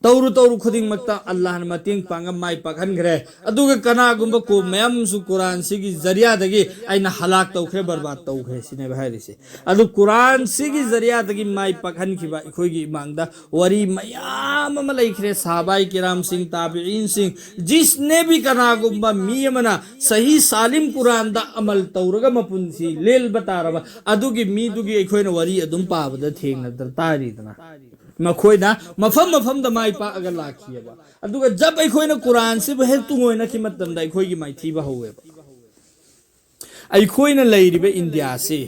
ꯇꯧꯔꯨ ꯇꯧꯔꯨ ꯈꯨꯗꯤꯡꯃꯛꯇ ꯑꯜꯂꯥꯍꯅ ꯃꯇꯦꯡ ꯄꯥꯡꯉ ꯃꯥꯏ ꯄꯥꯛꯍꯟꯈ꯭ꯔꯦ꯫ ꯑꯗꯨꯒ ꯀꯅꯥꯒꯨꯝꯕ ꯀꯣꯝ ꯃꯌꯥꯝꯁꯨ ꯀꯨꯔꯥꯟꯁꯤꯒꯤ ꯖꯔꯤꯌꯥꯗꯒꯤ ꯑꯩꯅ ꯍꯂꯥꯛ ꯇꯧꯈ꯭ꯔꯦ, ꯕꯔꯕꯥꯗ ꯇꯧꯈ꯭ꯔꯦ ꯁꯤꯅꯦꯕ ꯍꯥꯏꯔꯤꯁꯦ꯫ ꯑꯗꯨ ꯀꯨꯔꯥꯟꯁꯤꯒꯤ ꯖꯔꯤꯌꯥꯗꯒꯤ ꯃꯥꯏ ꯄꯥꯛꯍꯟꯈꯤꯕ ꯑꯩꯈꯣꯏꯒꯤ ꯏꯃꯥꯡꯗ ꯋꯥꯔꯤ ꯃꯌꯥꯝ ꯑꯃ ꯂꯩꯈ꯭ꯔꯦ꯫ ꯁꯍꯥꯕꯥꯏ ꯀꯤꯔꯥꯝꯁꯤꯡ, ꯇꯥꯕꯤꯏꯟꯁꯤꯡ, ꯖꯤꯁꯅꯦꯕꯤ ꯀꯅꯥꯒꯨꯝꯕ ꯃꯤ ꯑꯃꯅ ꯁꯍꯤ ꯁꯥꯂꯤꯝ ꯀꯨꯔꯥꯟꯗ ꯑꯃꯜ ꯇꯧꯔꯒ ꯃꯄꯨꯟꯁꯤ ꯂꯦꯜꯕ ꯇꯥꯔꯕ ꯑꯗꯨꯒꯤ ꯃꯤꯗꯨꯒꯤ ꯑꯩꯈꯣꯏꯅ ꯋꯥꯔꯤ ꯑꯗꯨꯝ ꯄꯥꯕꯗ ꯊꯦꯡꯅꯗ ꯇꯥꯔꯤꯗꯅ꯫ ꯃꯈꯣꯏꯅ ꯃꯐꯝ ꯃꯐꯝꯗ ꯃꯥꯏ ꯄꯥꯛꯑꯒ ꯂꯥꯛꯈꯤꯑꯕ꯫ ꯑꯗꯨꯒ ꯖꯞ ꯑꯩꯈꯣꯏꯅ ꯀꯨꯔꯥꯟꯁꯤꯕꯨ ꯍꯦꯛ ꯇꯨꯡꯑꯣꯏꯅꯈꯤ ꯃꯇꯝꯗ ꯑꯩꯈꯣꯏꯒꯤ ꯃꯥꯏꯊꯤꯕ ꯍꯧꯋꯦꯕ꯫ ꯑꯩꯈꯣꯏꯅ ꯂꯩꯔꯤꯕ ꯏꯟꯗꯤꯌꯥꯁꯤ,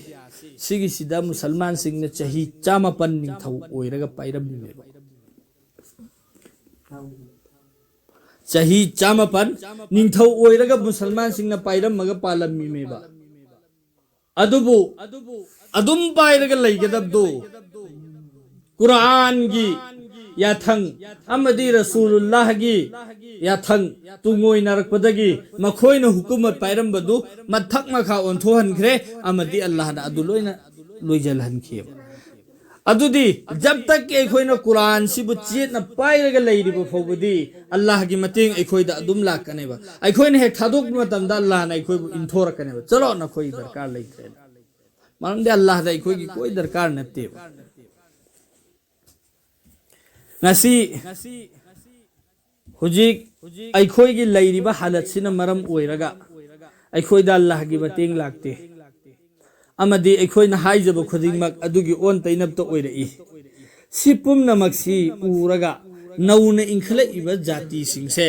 ꯁꯤꯒꯤꯁꯤꯗ ꯃꯨꯁꯜꯃꯥꯟꯁꯤꯡꯅ ꯆꯍꯤ ꯆꯥꯃꯥꯄꯟ ꯅꯤꯡꯊꯧ ꯑꯣꯏꯔꯒ ꯄꯥꯏꯔꯝꯃꯤꯅꯦꯕ꯫ ꯆꯍꯤ ꯆꯥꯃꯥꯄꯟ ꯅꯤꯡꯊꯧ ꯑꯣꯏꯔꯒ ꯃꯨꯁꯜꯃꯥꯟꯁꯤꯡꯅ ꯄꯥꯏꯔꯝꯃꯒ ꯄꯥꯜꯂꯝꯃꯤꯅꯦꯕ꯫ ꯑꯗꯨꯕꯨ ꯑꯗꯨꯝ ꯄꯥꯏꯔꯒ ꯂꯩꯒꯗꯕꯗꯨ ꯀꯨꯔꯥꯟꯒꯤ ꯌꯥꯊꯪ ꯑꯃꯗꯤ ꯔꯁꯨꯂꯨꯜꯂꯥꯍꯒꯤ ꯌꯥꯊꯪ ꯇꯨꯡꯑꯣꯏꯅꯔꯛꯄꯗꯒꯤ ꯃꯈꯣꯏꯅ ꯍꯨꯀꯨꯃꯠ ꯄꯥꯏꯔꯝꯕꯗꯨ ꯃꯊꯛ ꯃꯈꯥ ꯑꯣꯟꯊꯣꯛꯍꯟꯈ꯭ꯔꯦ, ꯑꯃꯗꯤ ꯑꯜꯂꯥꯍꯅ ꯑꯗꯨ ꯂꯣꯏꯅ ꯂꯣꯏꯖꯜꯍꯟꯈꯤꯑꯕ꯫ ꯑꯗꯨꯗꯤ ꯖꯕ ꯇꯛꯀꯤ ꯑꯩꯈꯣꯏꯅ ꯀꯨꯔꯥꯟꯁꯤꯕꯨ ꯆꯦꯠꯅ ꯄꯥꯏꯔꯒ ꯂꯩꯔꯤꯕ ꯐꯥꯎꯕꯗꯤ ꯑꯜꯂꯥꯍꯒꯤ ꯃꯇꯦꯡ ꯑꯩꯈꯣꯏꯗ ꯑꯗꯨꯝ ꯂꯥꯛꯀꯅꯦꯕ꯫ ꯑꯩꯈꯣꯏꯅ ꯍꯦꯛ ꯊꯥꯗꯣꯛꯄ ꯃꯇꯝꯗ ꯑꯜꯂꯥꯍꯅ ꯑꯩꯈꯣꯏꯕꯨ ꯏꯟꯊꯣꯔꯛꯀꯅꯦꯕ, "ꯆꯠꯂꯣ, ꯅꯈꯣꯏ ꯗꯔꯀꯥꯔ ꯂꯩꯇ꯭ꯔꯦꯅ"꯫ ꯃꯔꯝꯗꯤ ꯑꯜꯂꯥꯍꯗ ꯑꯩꯈꯣꯏꯒꯤ ꯀꯣꯏ ꯗꯔꯀꯥꯔ ꯅꯠꯇꯦꯕ꯫ ꯉꯁꯤ ꯍꯧꯖꯤꯛ ꯑꯩꯈꯣꯏꯒꯤ ꯂꯩꯔꯤꯕ ꯍꯥꯂꯠꯁꯤꯅ ꯃꯔꯝ ꯑꯣꯏꯔꯒ ꯑꯩꯈꯣꯏꯗ ꯑꯜꯂꯥꯍꯒꯤ ꯃꯇꯦꯡ ꯂꯥꯛꯇꯦ, ꯑꯃꯗꯤ ꯑꯩꯈꯣꯏꯅ ꯍꯥꯏꯖꯕ ꯈꯨꯗꯤꯡꯃꯛ ꯑꯗꯨꯒꯤ ꯑꯣꯟ ꯇꯩꯅꯕꯇ ꯑꯣꯏꯔꯛꯏ꯫ ꯁꯤ ꯄꯨꯝꯅꯃꯛꯁꯤ ꯎꯔꯒ ꯅꯧꯅ ꯏꯟꯈꯠꯂꯛꯏꯕ ꯖꯥꯇꯤꯁꯤꯡꯁꯦ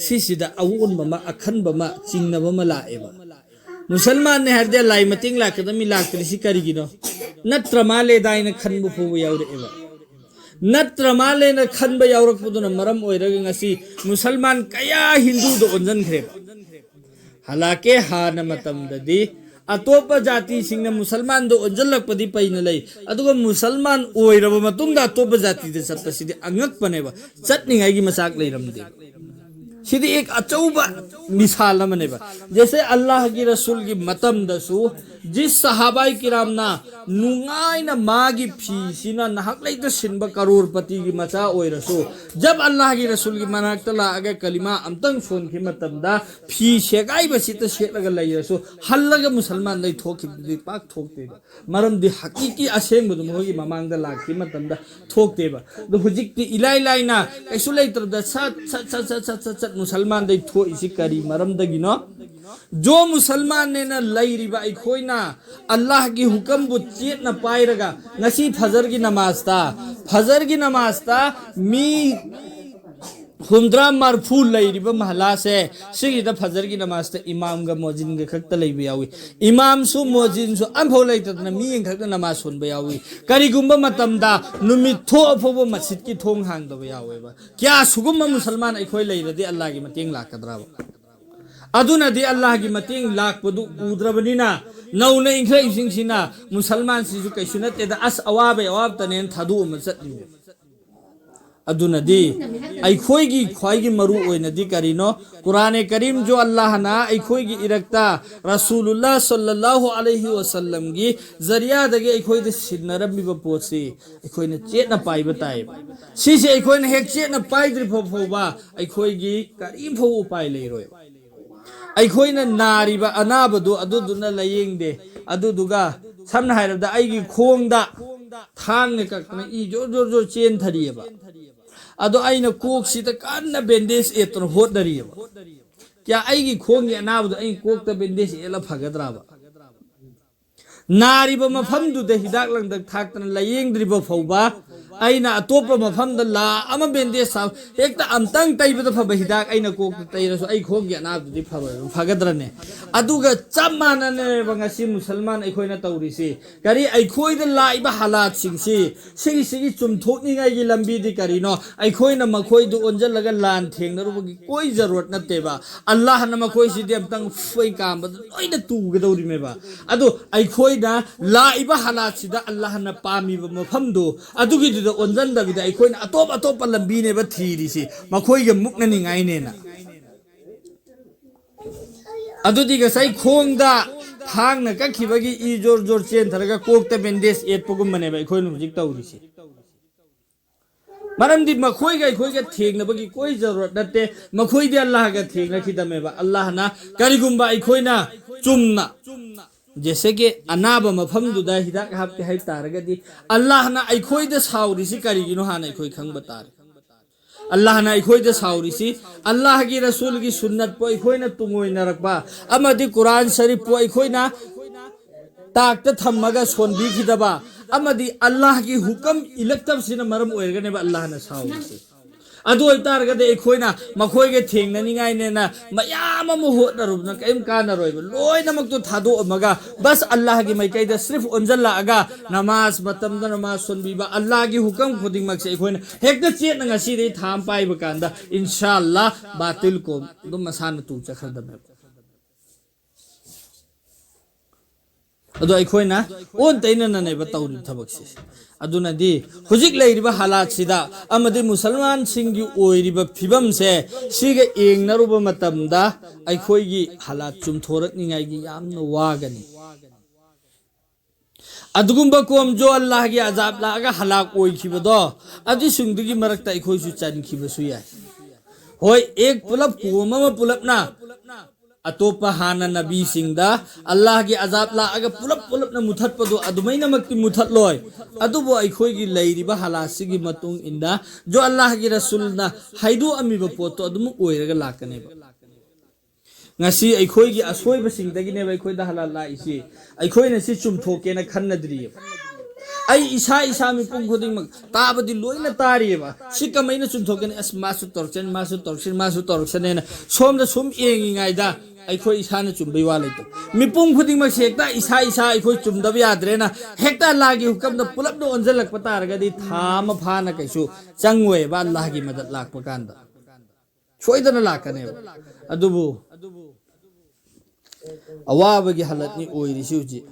ꯁꯤꯁꯤꯗ ꯑꯑꯣꯟꯕ ꯑꯃ, ꯑꯈꯟꯕ ꯑꯃ, ꯆꯤꯡꯅꯕ ꯑꯃ ꯂꯥꯛꯑꯦꯕ꯫ ꯃꯨꯁꯜꯃꯥꯟꯅꯦ ꯍꯥꯏꯔꯗꯤ ꯂꯥꯏ ꯃꯇꯦꯡ ꯂꯥꯛꯀꯗꯕ ꯃꯤ ꯂꯥꯛꯇ꯭ꯔꯤꯁꯤ ꯀꯔꯤꯒꯤꯅꯣ? ꯅꯠꯇ꯭ꯔ ꯃꯥꯜꯂꯦꯗ ꯍꯥꯏꯅ ꯈꯟꯕ ꯐꯥꯎꯕ ꯌꯥꯎꯔꯛꯑꯦꯕ꯫ ꯅꯠꯇ꯭ꯔ ꯃꯥꯜꯂꯦꯅ ꯈꯟꯕ ꯌꯥꯎꯔꯛꯄꯗꯨꯅ ꯃꯔꯝ ꯑꯣꯏꯔꯒ ꯉꯁꯤ ꯃꯨꯁꯜꯃꯥꯟ ꯀꯌꯥ ꯍꯤꯟꯗꯨꯗ ꯑꯣꯟꯁꯤꯟꯈ꯭ꯔꯦꯕ꯫ ꯍꯥꯂꯥꯀꯦ ꯍꯥꯟꯅ ꯃꯇꯝꯗꯗꯤ ꯑꯇꯣꯞꯄ ꯖꯥꯇꯤꯁꯤꯡꯅ ꯃꯨꯁꯜꯃꯥꯟꯗ ꯑꯣꯟꯁꯤꯜꯂꯛꯄꯗꯤ ꯐꯩꯅ ꯂꯩ, ꯑꯗꯨꯒ ꯃꯨꯁꯜꯃꯥꯟ ꯑꯣꯏꯔꯕ ꯃꯇꯨꯡꯗ ꯑꯇꯣꯞꯄ ꯖꯥꯇꯤꯗ ꯆꯠꯄꯁꯤꯗꯤ ꯑꯉꯛꯄꯅꯦꯕ, ꯆꯠꯅꯤꯡꯉꯥꯏꯒꯤ ꯃꯆꯥꯛ ꯂꯩꯔꯝꯗꯦꯕ꯫ ꯁꯤꯗꯤ ꯑꯦꯛ ꯑꯆꯧꯕ ꯃꯤꯁꯥꯜ ꯑꯃꯅꯦꯕ꯫ ꯖꯦꯁꯦ ꯑꯜꯂꯥꯍꯒꯤ ꯔꯁꯨꯜꯒꯤ ꯃꯇꯝꯗꯁꯨ ꯖꯤꯁ ꯁꯍꯥꯕꯥꯏ ꯀꯤꯔꯥꯝꯅ ꯅꯨꯡꯉꯥꯏꯅ ꯃꯥꯒꯤ ꯐꯤꯁꯤꯅ ꯅꯍꯥꯛ ꯂꯩꯇ ꯁꯤꯟꯕ ꯀꯔꯣꯔꯄꯇꯤꯒꯤ ꯃꯆꯥ ꯑꯣꯏꯔꯁꯨ, ꯖꯕ ꯑꯜꯂꯥꯍꯒꯤ ꯔꯁꯨꯜꯒꯤ ꯃꯅꯥꯛꯇ ꯂꯥꯛꯑꯒ ꯀꯂꯤꯃꯥ ꯑꯝꯇꯪ ꯁꯣꯟꯈꯤ ꯃꯇꯝꯗ ꯐꯤ ꯁꯦꯒꯥꯏꯕꯁꯤꯇ ꯁꯦꯠꯂꯒ ꯂꯩꯔꯁꯨ ꯍꯜꯂꯒ ꯃꯨꯁꯜꯃꯥꯟꯗꯩ ꯊꯣꯛꯈꯤꯕꯗꯨꯗꯤ ꯄꯥꯛ ꯊꯣꯛꯇꯦꯕ꯫ ꯃꯔꯝꯗꯤ ꯍꯀꯤꯀꯤ ꯑꯁꯦꯡꯕꯗꯨ ꯃꯈꯣꯏꯒꯤ ꯃꯃꯥꯡꯗ ꯂꯥꯛꯈꯤ ꯃꯇꯝꯗ ꯊꯣꯛꯇꯦꯕ꯫ ꯑꯗꯣ ꯍꯧꯖꯤꯛꯇꯤ ꯏꯂꯥꯏ ꯂꯥꯏꯅ ꯀꯩꯁꯨ ꯂꯩꯇ꯭ꯔꯕꯗ ꯁꯠ ꯁꯠ ꯁꯠ ꯁꯠ ꯁꯠ ꯁꯠ ꯁꯠ ꯃꯨꯁꯜꯃꯥꯟꯗꯩ ꯊꯣꯛꯏꯁꯤ ꯀꯔꯤ ꯃꯔꯝꯗꯒꯤꯅꯣ? ꯖꯣ ꯃꯨꯁꯜꯃꯥꯟꯅꯦꯅ ꯂꯩꯔꯤꯕ ꯑꯩꯈꯣꯏꯅ ꯑꯜꯂꯥꯍꯒꯤ ꯍꯨꯀꯝꯕꯨ ꯆꯦꯠꯅ ꯄꯥꯏꯔꯒ ꯉꯁꯤ ꯐꯖꯔꯒꯤ ꯅꯃꯥꯖꯇ, ꯐꯖꯔꯒꯤ ꯅꯃꯥꯖꯇ ꯃꯤ ꯍꯨꯝꯗ꯭ꯔꯥ ꯃꯔꯐꯨ ꯂꯩꯔꯤꯕ ꯃꯍꯜꯂꯥꯁꯦ, ꯁꯤꯒꯤꯗ ꯐꯖꯔꯒꯤ ꯅꯃꯥꯖꯇ ꯏꯃꯥꯝꯒ ꯃꯣꯖꯤꯟꯒ ꯈꯛꯇ ꯂꯩꯕ ꯌꯥꯎꯏ꯫ ꯏꯃꯥꯝꯁꯨ ꯃꯣꯖꯤꯟꯁꯨ ꯑꯝꯐꯥꯎ ꯂꯩꯇꯗꯅ ꯃꯤ ꯑꯃꯈꯛꯇ ꯅꯃꯥꯖ ꯁꯣꯟꯕ ꯌꯥꯎꯏ꯫ ꯀꯔꯤꯒꯨꯝꯕ ꯃꯇꯝꯗ ꯅꯨꯃꯤꯠ ꯊꯣꯛꯑ ꯐꯥꯎꯕ ꯃꯁꯖꯤꯗꯀꯤ ꯊꯣꯡ ꯍꯥꯡꯗꯕ ꯌꯥꯎꯋꯦꯕ꯫ ꯀꯌꯥ ꯁꯨꯒꯨꯝꯕ ꯃꯨꯁꯜꯃꯥꯟ ꯑꯩꯈꯣꯏ ꯂꯩꯔꯗꯤ ꯑꯜꯂꯥꯍꯒꯤ ꯃꯇꯦꯡ ꯂꯥꯛꯀꯗ꯭ꯔꯕ? ꯑꯗꯨꯅꯗꯤ ꯑꯜꯂꯥꯍꯒꯤ ꯃꯇꯦꯡ ꯂꯥꯛꯄꯗꯨ ꯎꯗ꯭ꯔꯕꯅꯤꯅ ꯅꯧꯅ ꯏꯟꯈꯠꯂꯛꯏꯕꯁꯤꯡꯁꯤꯅ ꯃꯨꯁꯜꯃꯥꯟꯁꯤꯁꯨ ꯀꯩꯁꯨ ꯅꯠꯇꯦꯗ, ꯑꯁ ꯑꯋꯥꯕꯩ ꯑꯋꯥꯕꯇꯅꯦꯅ ꯊꯥꯗꯣꯛꯑꯝꯃ ꯆꯠꯂꯤꯅꯦ꯫ ꯑꯗꯨꯅꯗꯤ ꯑꯩꯈꯣꯏꯒꯤ ꯈ꯭ꯋꯥꯏꯒꯤ ꯃꯔꯨ ꯑꯣꯏꯅꯗꯤ ꯀꯔꯤꯅꯣ? ꯀꯨꯔꯥꯅꯦ ꯀꯔꯤꯝꯁꯨ ꯑꯜꯂꯥꯍꯅ ꯑꯩꯈꯣꯏꯒꯤ ꯏꯔꯛꯇ ꯔꯁꯨꯂꯨꯜꯂꯥ ꯁꯜꯂꯜꯂꯥꯍꯨ ꯑꯂꯩꯍꯤ ꯋꯁꯜꯂꯝꯒꯤ ꯖꯔꯤꯌꯥꯗꯒꯤ ꯑꯩꯈꯣꯏꯗ ꯁꯤꯟꯅꯔꯝꯃꯤꯕ ꯄꯣꯠꯁꯤ ꯑꯩꯈꯣꯏꯅ ꯆꯦꯠꯅ ꯄꯥꯏꯕ ꯇꯥꯏꯌꯦꯕ꯫ ꯁꯤꯁꯦ ꯑꯩꯈꯣꯏꯅ ꯍꯦꯛ ꯆꯦꯠꯅ ꯄꯥꯏꯗ꯭ꯔꯤ ꯐꯥꯎ ꯐꯥꯎꯕ ꯑꯩꯈꯣꯏꯒꯤ ꯀꯔꯤꯝ ꯐꯥꯎꯕ ꯎꯄꯥꯏ ꯂꯩꯔꯣꯏ꯫ ꯑꯩꯈꯣꯏꯅ ꯅꯥꯔꯤꯕ ꯑꯅꯥꯕꯗꯨ ꯑꯗꯨꯗꯨꯅ ꯂꯥꯌꯦꯡꯗꯦ꯫ ꯑꯗꯨꯗꯨꯒ ꯁꯝꯅ ꯍꯥꯏꯔꯕꯗ ꯑꯩꯒꯤ ꯈꯣꯡꯗ ꯊꯥꯡꯅ ꯀꯛꯇꯅ ꯏ ꯖꯣꯔ ꯖꯣꯔ ꯖꯣꯔ ꯆꯦꯟꯊꯔꯤꯑꯕ꯫ ꯑꯗꯣ ꯑꯩꯅ ꯀꯣꯛꯁꯤꯗ ꯀꯟꯅ ꯕꯦꯟꯗꯦꯖ ꯑꯦꯠꯇꯅ ꯍꯣꯠꯅꯔꯤꯑꯕ꯫ ꯀꯌꯥ ꯑꯩꯒꯤ ꯈꯣꯡꯒꯤ ꯑꯅꯥꯕꯗꯣ ꯑꯩꯅ ꯀꯣꯛꯇ ꯕꯦꯟꯗꯦꯖ ꯑꯦꯠꯂ ꯐꯒꯗ꯭ꯔꯕ? ꯅꯥꯔꯤꯕ ꯃꯐꯝꯗꯨꯗ ꯍꯤꯗꯥꯛ ꯂꯥꯡꯊꯛ ꯊꯥꯛꯇꯅ ꯂꯥꯌꯦꯡꯗ꯭ꯔꯤꯕ ꯐꯥꯎꯕ ꯑꯩꯅ ꯑꯇꯣꯞꯄ ꯃꯐꯝꯗ ꯂꯥ ꯑꯃ ꯕꯦꯟꯗꯦꯖ ꯁꯥ-, ꯍꯦꯛꯇ ꯑꯝꯇꯪ ꯇꯩꯕꯗ ꯐꯕ ꯍꯤꯗꯥꯛ ꯑꯩꯅ ꯀꯣꯛꯇ ꯇꯩꯔꯁꯨ ꯑꯩ ꯈꯣꯡꯒꯤ ꯑꯅꯥꯕꯗꯨꯗꯤ ꯐꯔꯣꯏ, ꯐꯒꯗ꯭ꯔꯅꯦ? ꯑꯗꯨꯒ ꯆꯞ ꯃꯥꯟꯅꯅꯦꯕ ꯉꯁꯤ ꯃꯨꯁꯜꯃꯥꯟ ꯑꯩꯈꯣꯏꯅ ꯇꯧꯔꯤꯁꯤ꯫ ꯀꯔꯤ ꯑꯩꯈꯣꯏꯗ ꯂꯥꯛꯏꯕ ꯍꯥꯂꯥꯠꯁꯤꯡꯁꯤ ꯁꯤꯒꯤ, ꯁꯤꯒꯤ ꯆꯨꯝꯊꯣꯛꯅꯤꯡꯉꯥꯏꯒꯤ ꯂꯝꯕꯤꯗꯤ ꯀꯔꯤꯅꯣ? ꯑꯩꯈꯣꯏꯅ ꯃꯈꯣꯏꯗꯨ ꯑꯣꯟꯁꯤꯜꯂꯒ ꯂꯥꯟ ꯊꯦꯡꯅꯔꯨꯕꯒꯤ ꯀꯣꯏ ꯖꯔꯨꯔꯠ ꯅꯠꯇꯦꯕ꯫ ꯑꯜꯂꯥꯍꯅ ꯃꯈꯣꯏꯁꯤꯗꯤ ꯑꯝꯇꯪ ꯐꯣꯏ ꯀꯥꯝꯕꯗ ꯂꯣꯏꯅ ꯇꯨꯒꯗꯧꯔꯤꯃꯦꯕ꯫ ꯑꯗꯣ ꯑꯩꯈꯣꯏꯅ ꯂꯥꯛꯏꯕ ꯍꯥꯂꯥꯠꯁꯤꯗ ꯑꯜꯂꯥꯍꯅ ꯄꯥꯝꯃꯤꯕ ꯃꯐꯝꯗꯣ ꯑꯗꯨꯒꯤꯗꯨꯗ ꯑꯣꯟꯁꯤꯟꯗꯕꯤꯗ ꯑꯩꯈꯣꯏꯅ ꯑꯇꯣꯞ ꯑꯇꯣꯞꯄ ꯂꯝꯕꯤꯅꯦꯕ ꯊꯤꯔꯤꯁꯤ, ꯃꯈꯣꯏꯒ ꯃꯨꯛꯅꯅꯤꯡꯉꯥꯏꯅꯦꯅ꯫ ꯑꯗꯨꯗꯤ ꯉꯁꯥꯏ ꯈꯣꯡꯗ ꯊꯥꯡꯅ ꯀꯛꯈꯤꯕꯒꯤ ꯏ ꯖꯣꯔ ꯖꯣꯔ ꯆꯦꯟꯊꯔꯒ ꯀꯣꯛꯇ ꯕꯦꯟꯗꯦꯖ ꯌꯦꯠꯄꯒꯨꯝꯕꯅꯦꯕ ꯑꯩꯈꯣꯏꯅ ꯍꯧꯖꯤꯛ ꯇꯧꯔꯤꯁꯦ꯫ ꯃꯔꯝꯗꯤ ꯃꯈꯣꯏꯒ ꯑꯩꯈꯣꯏꯒ ꯊꯦꯡꯅꯕꯒꯤ ꯀꯣꯏ ꯖꯔꯨꯔꯠ ꯅꯠꯇꯦ꯫ ꯃꯈꯣꯏꯗꯤ ꯑꯜꯂꯥꯍꯒ ꯊꯦꯡꯅꯈꯤꯗꯃꯦꯕ꯫ ꯑꯜꯂꯥꯍꯅ ꯀꯔꯤꯒꯨꯝꯕ ꯑꯩꯈꯣꯏꯅ ꯆꯨꯝꯅ ꯖꯦꯁꯦ ꯀꯤ ꯑꯅꯥꯕ ꯃꯐꯝꯗꯨꯗ ꯍꯤꯗꯥꯛ ꯍꯥꯞꯀꯦ ꯍꯥꯏꯕ ꯇꯥꯔꯒꯗꯤ, ꯑꯜꯂꯥꯍꯅ ꯑꯩꯈꯣꯏꯗ ꯁꯥꯎꯔꯤꯁꯤ ꯀꯔꯤꯒꯤꯅꯣ ꯍꯥꯟꯅ ꯑꯩꯈꯣꯏ ꯈꯪꯕ ꯇꯥꯔꯦ꯫ ꯑꯜꯂꯥꯍꯅ ꯑꯩꯈꯣꯏꯗ ꯁꯥꯎꯔꯤꯁꯤ, ꯑꯜꯂꯥꯍꯒꯤ ꯔꯁꯨꯜꯒꯤ ꯁꯨꯟꯅꯠꯄꯨ ꯑꯩꯈꯣꯏꯅ ꯇꯨꯡꯑꯣꯏꯅꯔꯛꯄ ꯑꯃꯗꯤ ꯀꯨꯔꯥꯟ ꯁꯔꯤꯐꯄꯨ ꯑꯩꯈꯣꯏꯅ ꯇꯥꯛꯇ ꯊꯝꯃꯒ ꯁꯣꯟꯕꯤꯈꯤꯗꯕ ꯑꯃꯗꯤ ꯑꯜꯂꯥꯍꯒꯤ ꯍꯨꯀꯝ ꯏꯜꯂꯛꯇꯕꯁꯤꯅ ꯃꯔꯝ ꯑꯣꯏꯔꯒꯅꯦꯕ ꯑꯜꯂꯥꯍꯅ ꯁꯥꯎꯔꯤꯁꯦ꯫ ꯑꯗꯨ ꯑꯣꯏꯇꯥꯔꯒꯗꯤ ꯑꯩꯈꯣꯏꯅ ꯃꯈꯣꯏꯒ ꯊꯦꯡꯅꯅꯤꯡꯉꯥꯏꯅꯦꯅ ꯃꯌꯥꯝ ꯑꯃ ꯍꯣꯠꯅꯔꯨꯕꯅ ꯀꯔꯤꯝ ꯀꯥꯟꯅꯔꯣꯏꯕ꯫ ꯂꯣꯏꯅꯃꯛꯇꯣ ꯊꯥꯗꯣꯛꯑꯝꯃꯒ ꯕꯁ ꯑꯜꯂꯥꯍꯒꯤ ꯃꯥꯏꯀꯩꯗ ꯁ꯭ꯔꯤꯐ ꯑꯣꯟꯁꯤꯜꯂꯛꯑꯒ ꯅꯃꯥꯖ ꯃꯇꯝꯗ ꯅꯃꯥꯖ ꯁꯣꯟꯕꯤꯕ, ꯑꯜꯂꯥꯍꯒꯤ ꯍꯨꯀꯝ ꯈꯨꯗꯤꯡꯃꯛꯁꯦ ꯑꯩꯈꯣꯏꯅ ꯍꯦꯛꯇ ꯆꯦꯠꯅ ꯉꯁꯤꯗꯒꯤ ꯊꯥ ꯑꯃ ꯄꯥꯏꯕ ꯀꯥꯟꯗ ꯏꯟꯁꯥ ꯑꯜꯂꯥꯍ ꯕꯥꯇꯤꯜ ꯀꯣꯝ ꯑꯗꯨꯝ ꯃꯁꯥꯅ ꯇꯨꯡ ꯆꯠꯈ꯭ꯔꯗꯕꯅꯦꯕ꯫ ꯑꯗꯣ ꯑꯩꯈꯣꯏꯅ ꯑꯣꯟ ꯇꯩꯅꯅꯅꯦꯕ ꯇꯧꯔꯤꯕ ꯊꯕꯛꯁꯦ꯫ ꯑꯗꯨꯅꯗꯤ ꯍꯧꯖꯤꯛ ꯂꯩꯔꯤꯕ ꯍꯥꯂꯥꯠꯁꯤꯗ ꯑꯃꯗꯤ ꯃꯨꯁꯜꯃꯥꯟꯁꯤꯡꯒꯤ ꯑꯣꯏꯔꯤꯕ ꯐꯤꯕꯝꯁꯦ, ꯁꯤꯒ ꯌꯦꯡꯅꯔꯨꯕ ꯃꯇꯝꯗ ꯑꯩꯈꯣꯏꯒꯤ ꯍꯥꯂꯥꯠ ꯆꯨꯝꯊꯣꯔꯛꯅꯤꯉꯥꯏꯒꯤ ꯌꯥꯝꯅ ꯋꯥꯒꯅꯤ꯫ ꯑꯗꯨꯒꯨꯝꯕ ꯀꯣꯝꯖꯣ ꯑꯜꯂꯥꯍꯒꯤ ꯑꯖꯥꯕ ꯂꯥꯛꯑꯒ ꯍꯂꯥꯛ ꯑꯣꯏꯈꯤꯕꯗꯣ, ꯑꯗꯨꯁꯤꯡꯗꯨꯒꯤ ꯃꯔꯛꯇ ꯑꯩꯈꯣꯏꯁꯨ ꯆꯟꯈꯤꯕꯁꯨ ꯌꯥꯏ꯫ ꯍꯣꯏ, ꯑꯦꯛ ꯄꯨꯂꯞ ꯀꯣꯝ ꯑꯃ ꯄꯨꯂꯞꯅ ꯑꯇꯣꯞꯄ ꯍꯥꯟꯅ ꯅꯕꯤꯁꯤꯡꯗ ꯑꯜꯂꯥꯍꯒꯤ ꯑꯖꯥꯕ ꯂꯥꯛꯑꯒ ꯄꯨꯂꯞ ꯄꯨꯂꯞꯅ ꯃꯨꯊꯠꯄꯗꯣ ꯑꯗꯨꯃꯥꯏꯅꯃꯛꯇꯤ ꯃꯨꯊꯠꯂꯣꯏ꯫ ꯑꯗꯨꯕꯨ ꯑꯩꯈꯣꯏꯒꯤ ꯂꯩꯔꯤꯕ ꯍꯥꯂꯥꯠꯁꯤꯒꯤ ꯃꯇꯨꯡ ꯏꯟꯅ ꯖꯣ ꯑꯜꯂꯥꯍꯒꯤ ꯔꯁꯨꯜꯅ ꯍꯥꯏꯗꯣꯛꯑꯝꯃꯤꯕ ꯄꯣꯠꯇꯣ ꯑꯗꯨꯃꯛ ꯑꯣꯏꯔꯒ ꯂꯥꯛꯀꯅꯦꯕ꯫ ꯉꯁꯤ ꯑꯩꯈꯣꯏꯒꯤ ꯑꯁꯣꯏꯕꯁꯤꯡꯗꯒꯤꯅꯦꯕ ꯑꯩꯈꯣꯏꯗ ꯍꯥꯂꯥꯠ ꯂꯥꯛꯏꯁꯤ꯫ ꯑꯩꯈꯣꯏꯅ ꯁꯤ ꯆꯨꯝꯊꯣꯛꯀꯦꯅ ꯈꯟꯅꯗ꯭ꯔꯤꯑꯕ꯫ ꯑꯩ ꯏꯁꯥ ꯏꯁꯥ ꯃꯤꯄꯨꯝ ꯈꯨꯗꯤꯡꯃꯛ ꯇꯥꯕꯗꯤ ꯂꯣꯏꯅ ꯇꯥꯔꯤꯑꯕ꯫ ꯁꯤ ꯀꯃꯥꯏꯅ ꯆꯨꯝꯊꯣꯛꯀꯅꯤ? ꯑꯁ, ꯃꯥꯁꯨ ꯇꯧꯔꯛꯆꯅꯤ, ꯃꯥꯁꯨ ꯇꯧꯔꯛꯆꯅꯤ, ꯃꯥꯁꯨ ꯇꯧꯔꯛꯆꯅꯤꯅ ꯁꯣꯝꯗ ꯁꯨꯝ ꯌꯦꯡꯉꯤꯉꯩꯗ ꯑꯩꯈꯣꯏ ꯏꯁꯥꯅ ꯆꯨꯝꯕꯩ ꯋꯥ ꯂꯩꯇꯦ꯫ ꯃꯤꯄꯨꯝ ꯈꯨꯗꯤꯡꯃꯛꯁꯦ ꯍꯦꯛꯇ ꯏꯁꯥ ꯏꯁꯥ ꯑꯩꯈꯣꯏ ꯆꯨꯝꯗꯕ ꯌꯥꯗ꯭ꯔꯦꯅ ꯍꯦꯛꯇ ꯑꯜꯂꯥꯍꯒꯤ ꯍꯨꯀꯝꯗ ꯄꯨꯂꯞꯅ ꯑꯣꯟꯁꯤꯜꯂꯛꯄ ꯇꯥꯔꯒꯗꯤ ꯊꯥ ꯑꯃ ꯐꯥꯅ ꯀꯩꯁꯨ ꯆꯪꯉꯣꯏꯕ ꯑꯜꯂꯥꯍꯒꯤ ꯃꯗꯠ ꯂꯥꯛꯄ ꯀꯥꯟꯗ꯫ ꯁꯣꯏꯗꯅ ꯂꯥꯛꯀꯅꯦꯕ꯫ ꯑꯗꯨꯕꯨ ꯑꯋꯥꯕꯒꯤ ꯍꯥꯂꯠꯅꯤ ꯑꯣꯏꯔꯤꯁꯤ ꯍꯧꯖꯤꯛ꯫